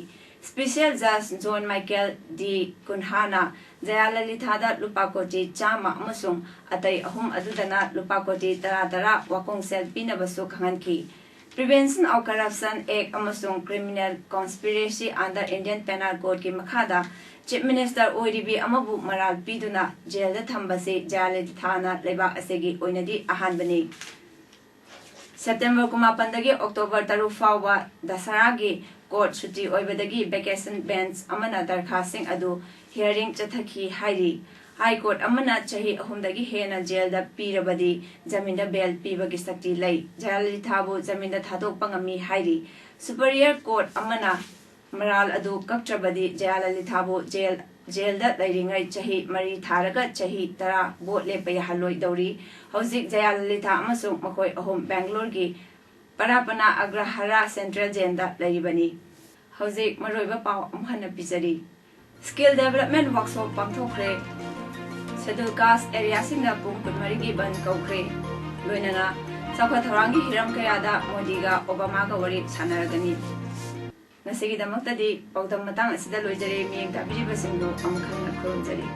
ꯁ꯭ꯄꯦꯁꯤꯌꯦꯜ ꯖꯖ ꯖꯣꯟ ꯃꯥꯏꯀꯦꯜ ꯗꯤ ꯀꯨꯟꯍꯥꯅ ꯖꯌꯥꯂꯂꯤꯊꯥꯗ ꯂꯨꯄꯥ ꯀꯣꯇꯤ ꯆꯥꯝꯃ ꯑꯃꯁꯨꯡ ꯑꯇꯩ ꯑꯍꯨꯝ ꯑꯗꯨꯗꯅ ꯂꯨꯄꯥ ꯀꯣꯇꯤ ꯇꯔꯥ ꯇꯔꯥ ꯋꯥꯀꯣꯡꯁꯦꯜ ꯄꯤꯅꯕꯁꯨ ꯈꯪꯍꯟꯈꯤ꯫ Prevention of Corruption Act ꯑꯃꯁꯨꯡ Criminal Conspiracy Under Indian Penal Codeꯀꯤ ꯃꯈꯥꯗ ꯆꯤꯐ ꯃꯤꯅꯤꯁꯇꯔ ꯑꯣꯏꯔꯤꯕꯤ ꯑꯃꯕꯨ ꯃꯔꯥꯜ ꯄꯤꯗꯨꯅ ꯖꯦꯜꯗ ꯊꯝꯕꯁꯤ ꯖꯌꯥꯂꯂꯤꯊꯥꯅ ꯂꯩꯕꯥꯛ ꯑꯁꯤꯒꯤ ꯑꯣꯏꯅꯗꯤ ꯑꯍꯥꯟꯕꯅꯤ꯫ ꯁꯦꯞꯇꯦꯝꯕꯔ ꯀꯨꯟꯃꯥꯄꯟꯗꯒꯤ ꯑꯣꯛꯇꯣꯕꯔ ꯇꯔꯨꯛ ꯐꯥꯎꯕ ꯗꯁꯍꯔꯥꯒꯤ ꯀꯣꯔꯠ ꯁꯨꯇꯤ ꯑꯣꯏꯕꯗꯒꯤ ꯚꯦꯀꯦꯁꯟ ꯕꯦꯟꯆ ꯑꯃꯅ ꯗꯔꯈꯥꯁꯁꯤꯡ ꯑꯗꯨ ꯍꯤꯌꯔꯤꯡ ꯆꯠꯊꯈꯤ ꯍꯥꯏꯔꯤ꯫ ꯍꯥꯏ ꯀꯣꯔꯠ ꯑꯃꯅ ꯆꯍꯤ ꯑꯍꯨꯝꯗꯒꯤ ꯍꯦꯟꯅ ꯖꯦꯜꯗ ꯄꯤꯔꯕꯗꯤ ꯖꯥꯃꯤꯟꯗ ꯕꯦꯜ ꯄꯤꯕꯒꯤ ꯁꯛꯇꯤ ꯂꯩ꯫ ꯖꯌꯥꯂꯂꯤꯊꯥꯕꯨ ꯖꯥꯃꯤꯟꯗ ꯊꯥꯗꯣꯛꯄ ꯉꯝꯃꯤ ꯍꯥꯏꯔꯤ꯫ ꯁꯨꯄꯔꯤꯌꯔ ꯀꯣꯔꯠ ꯑꯃꯅ ꯃꯔꯥꯜ ꯑꯗꯨ ꯀꯛꯇ꯭ꯔꯕꯗꯤ ꯖꯌꯥꯂꯂꯤꯊꯥꯕꯨ ꯖꯦꯜ, ꯖꯦꯜꯗ ꯂꯩꯔꯤꯉꯩ ꯆꯍꯤ ꯃꯔꯤ ꯊꯥꯔꯒ ꯆꯍꯤ ꯇꯔꯥ ꯚꯣꯠ ꯂꯦꯞꯄ ꯌꯥꯍꯜꯂꯣꯏꯗꯧꯔꯤ꯫ ꯍꯧꯖꯤꯛ ꯖꯌꯥꯂꯂꯤꯊꯥ ꯑꯃꯁꯨꯡ ꯃꯈꯣꯏ ꯑꯍꯨꯝ ꯕꯦꯡꯒꯂꯣꯔꯒꯤ ꯄꯔꯥꯄꯅ ꯑꯒ꯭ꯔꯍꯥꯔꯥ ꯁꯦꯟꯇ꯭ꯔꯦꯜ ꯖꯦꯜꯗ ꯂꯩꯔꯤꯕꯅꯤ꯫ ꯍꯧꯖꯤꯛ ꯃꯔꯨꯑꯣꯏꯕ ꯄꯥꯎ ꯑꯃꯨꯛ ꯍꯟꯅ ꯄꯤꯖꯔꯤ꯫ ꯁ꯭ꯀꯤꯜ ꯗꯦꯕꯂꯞꯃꯦꯟ ꯋꯥꯔꯛꯁꯣꯞ ꯄꯥꯡꯊꯣꯛꯈ꯭ꯔꯦ꯫ ꯁꯦꯗꯨꯜ ꯀꯥꯁ ꯑꯦꯔꯤꯌꯥꯁꯤꯡꯗ ꯄꯨꯡ ꯀꯨꯟꯃꯔꯤꯒꯤ ꯕꯟ ꯀꯧꯈ꯭ꯔꯦ꯫ ꯂꯣꯏꯅꯅ ꯆꯥꯎꯈꯠ ꯊꯧꯔꯥꯡꯒꯤ ꯍꯤꯔꯝ ꯀꯌꯥꯗ ꯃꯣꯗꯤꯒ ꯑꯣꯕꯥꯃꯥꯒ ꯋꯥꯔꯤ ꯁꯥꯟꯅꯔꯒꯅꯤ꯫ ꯉꯁꯤꯒꯤꯗꯃꯛꯇꯗꯤ ꯄꯥꯎꯗꯝ ꯃꯇꯥꯡ ꯑꯁꯤꯗ ꯂꯣꯏꯖꯔꯦ꯫ ꯃꯤꯠꯌꯦꯡ ꯇꯥꯕꯤꯔꯤꯕꯁꯤꯡꯕꯨ ꯑꯃꯨꯛ ꯍꯟꯅ ꯈꯨꯔꯨꯝꯖꯔꯤ꯫